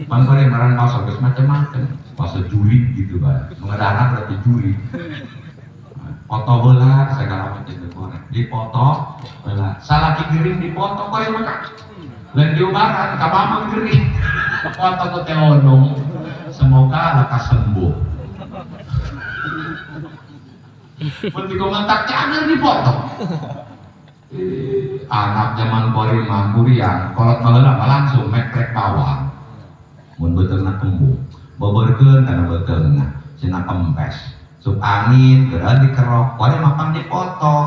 Bang goreng ngaran bakso geus macam-macam. Bakso juri gitu Pak. Nu ngaranna berarti juri. Foto heula segala macam goreng. Dipoto heula. Salaki gering dipoto goreng mah. Lain diubaran ka mamang gering. Foto ku teh onong. Semoga lekas sembuh. Mun dikomentar cager dipoto. Anak zaman kuari mah kuriang, kolot baheula mah langsung mekrek bawang. Mun beuteungna kembung, boborkeun kana beuteungna, cenah kempes. Sup angin geura dikerok, kuari mah pan dipoto.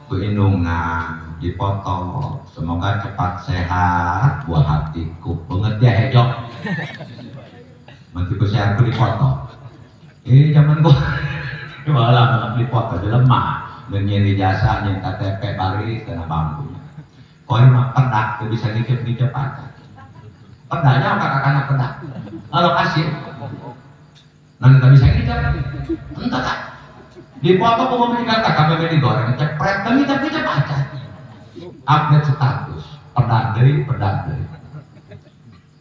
Ku indungna dipoto, semoga cepat sehat buah hatiku. Beungeut dia hejo. Mun ku sehat ku dipoto. Zaman gua baheula mah dipoto jelema. Nyen ijazah, nyen KTP baris dan bangkunya. Koi mah pedak tuh bisa ngicep-ngicep aja. Pedaknya apa kakaknya pedak? Kalau kasih, nanti tak bisa ngicep. Entah kak. Dipoto pembeli kata KBB digoreng, cepret dan ngicep-ngicep aja. Update status, pedak deui, pedak deui.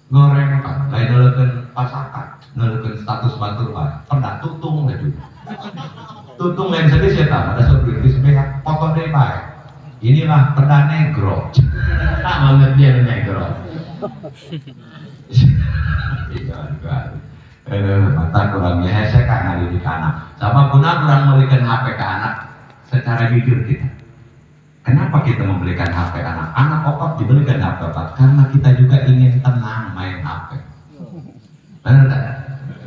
Goreng kan, lain nuleukeun pasakan, nuleukeun status batur bae. Pedak tutung we juga. Tutung lain sedih sih tak ada seperti sebelah foto deh baik. Inilah peda negro. Tak banget dia negro. Iya, mata kurangnya hese kan ngadidik anak. Sama guna kurang memberikan HP ke anak secara jujur kita. Kenapa kita membelikan HP anak? Anak opat dibelikan HP opat karena kita juga ingin tenang main HP. Benar tak?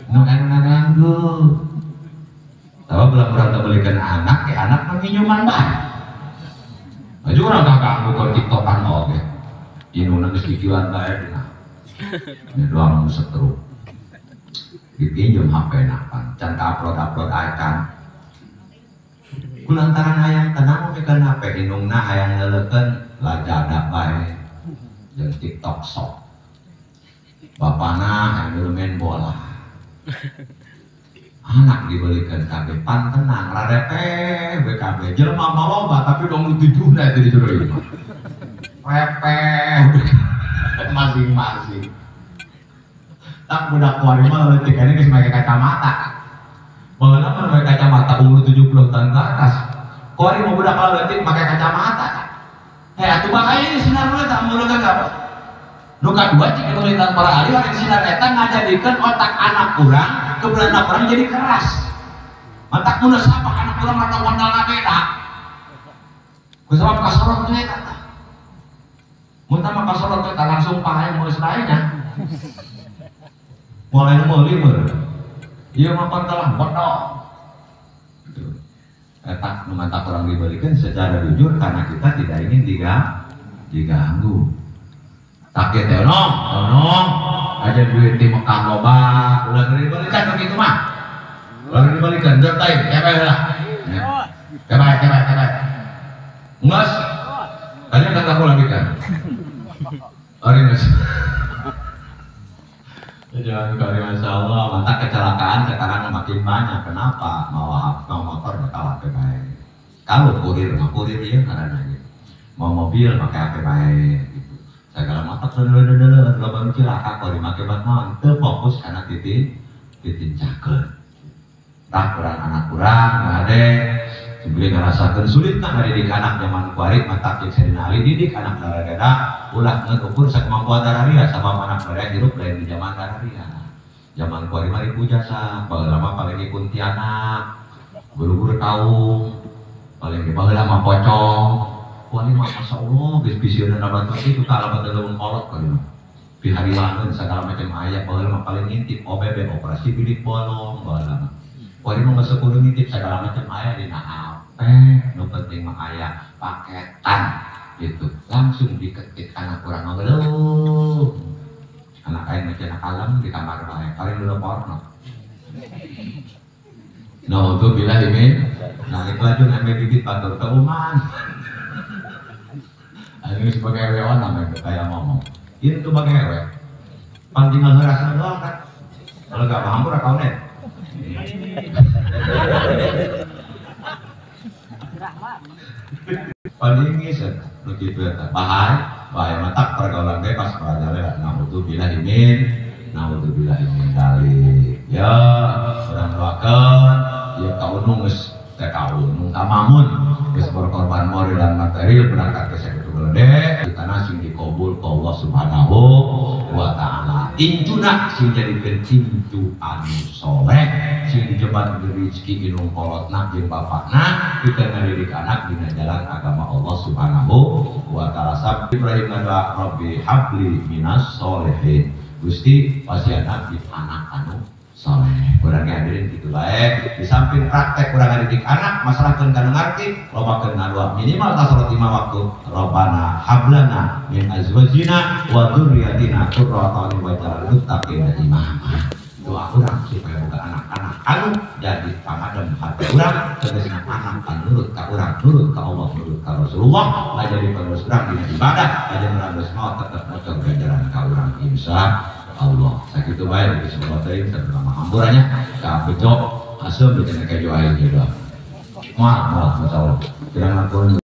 Nu ganggu. Kalau belum pernah belikan anak, ya anak menginyuman bae. Baju orang tak ganggu kalau tiktokan oke. Indungna geus kikieuan bae dina. Ini doang nu setru. Dipinjem HP na pan, can ka-upload-upload acan. Kulantaran hayang tenang mikeun HP indungna hayang leulekeun lajada bae. Jeung TikTok sok. Bapana hayang main bola. Anak dibelikan KB pan tenang rarepe BKB jelema mah loba tapi dong tujuhna itu di jero imah repe masing-masing tak budak kuari mah leutik ini geus make kacamata baheula mah make kacamata umur 70 tahun ke atas kuari mah budak leutik make kacamata heh atuh bahaya ini sinar mah tak meuleukeun apa nu kadua cik ditulisan para ahli orang sinar eta ngajadikeun otak anak kurang keberadaan anak orang jadi keras. Mantak mun sapa anak urang rada wandalna beda. Ku sabab kasorot teh eta. Mun tah mah kasorot teh langsung paha yang meus lainnya. Mulai meuli meureun. Ieu mah pan telah bodoh. Eta nu mantak urang dibelikeun secara jujur karena kita tidak ingin diganggu. Tak teh nong, nong aja duit di Mekah loba, ulah dibelikan begitu mah. Ulah dibelikan, jauh teuing, kepe lah. Kepe, kepe, kepe. Nges. Tadi kan aku lagi kan. Ari nges. Jangan kali Masya Allah, mantap kecelakaan sekarang makin banyak. Kenapa? Mau mau motor bakal HP bae. Kalau kurir, mah kurir ieu ngaranna ge. Mau mobil make HP bae gitu. Segala mata dulu loba nu cilaka kalau dimake bat naon teu fokus kana titincakeun. Tah kurang anak kurang ade sebeli ngarasakeun sulit mah ngadidik anak zaman kuari matak jeung Sayyidina Ali didik anak darada ulah ngukur sakemampuan dararia sabab anak dararia hirup lain di zaman dararia. Zaman kuari mah ribu jasa baheula mah paling di Kuntianak, guru-guru kaum, paling di baheula mah pocong. Kuari mah masya Allah, geus bisieun abad itu ka alamat leuweung kolot kali mah. Pihariwangeun segala macam aya baheula mah paling ngintip OBB operasi bilik bolong baheula mah. Kuari mah geus kudu ngintip segala macam aya dina HP, nu penting mah aya paketan gitu. Langsung diketik anak urang mah geuleuh. Anak aing mah cenah kalem di kamar bae, paling dulu porno. Naudzubillah min. Nah, laju ame bibit batur keuman. Anu sebagai ewe namanya kayak ngomong. Ieu tuh bagai ewe. Pan tinggal heurasna doang kan. Kalau gak paham pura kau net. Paling ngisen nu kitu eta. Bahaya, bahaya matak pergaulan bebas merajalela. Naudzubillah min. Naudzubillah min dzalik. Ya, urang doakeun ya kaunung geus teh kaunung ka mamun geus berkorban moral dan material berangkat ke sakitu gede di tanah sing dikabul ku Allah Subhanahu wa taala. Incuna sing jadikeun incu anu soleh sing dijebat rezeki inung kolotna jeung bapakna pikeun ngadidik anak dina jalan agama Allah Subhanahu wa taala. Sab Ibrahim ngadoa Rabbi habli minas solehin. Gusti pasian abdi anak anu soleh. Kurang hadirin gitu bae. Di samping praktek kurang ngadidik anak, masalah keun kana ngarti, loba keun ngadoa minimal ta salat 5 waktu. Rabbana hablana min azwajina wa dzurriyyatina qurrata a'yun waj'alna lil muttaqina imama. Doa urang supaya boga anak-anak anu jadi pangadem hati urang, tegasna anak anu nurut ka urang, nurut ka Allah, nurut ka Rasulullah, jadi penerus urang dina ibadah, jadi urang geus maot tetep mocor ganjaran ka urang insya Allah. Sakitu bae geus teuing saderama hampurannya ka bejo aseup dicene ka jo aing ieu doa. Moal moal masyaallah. Kirang langkung.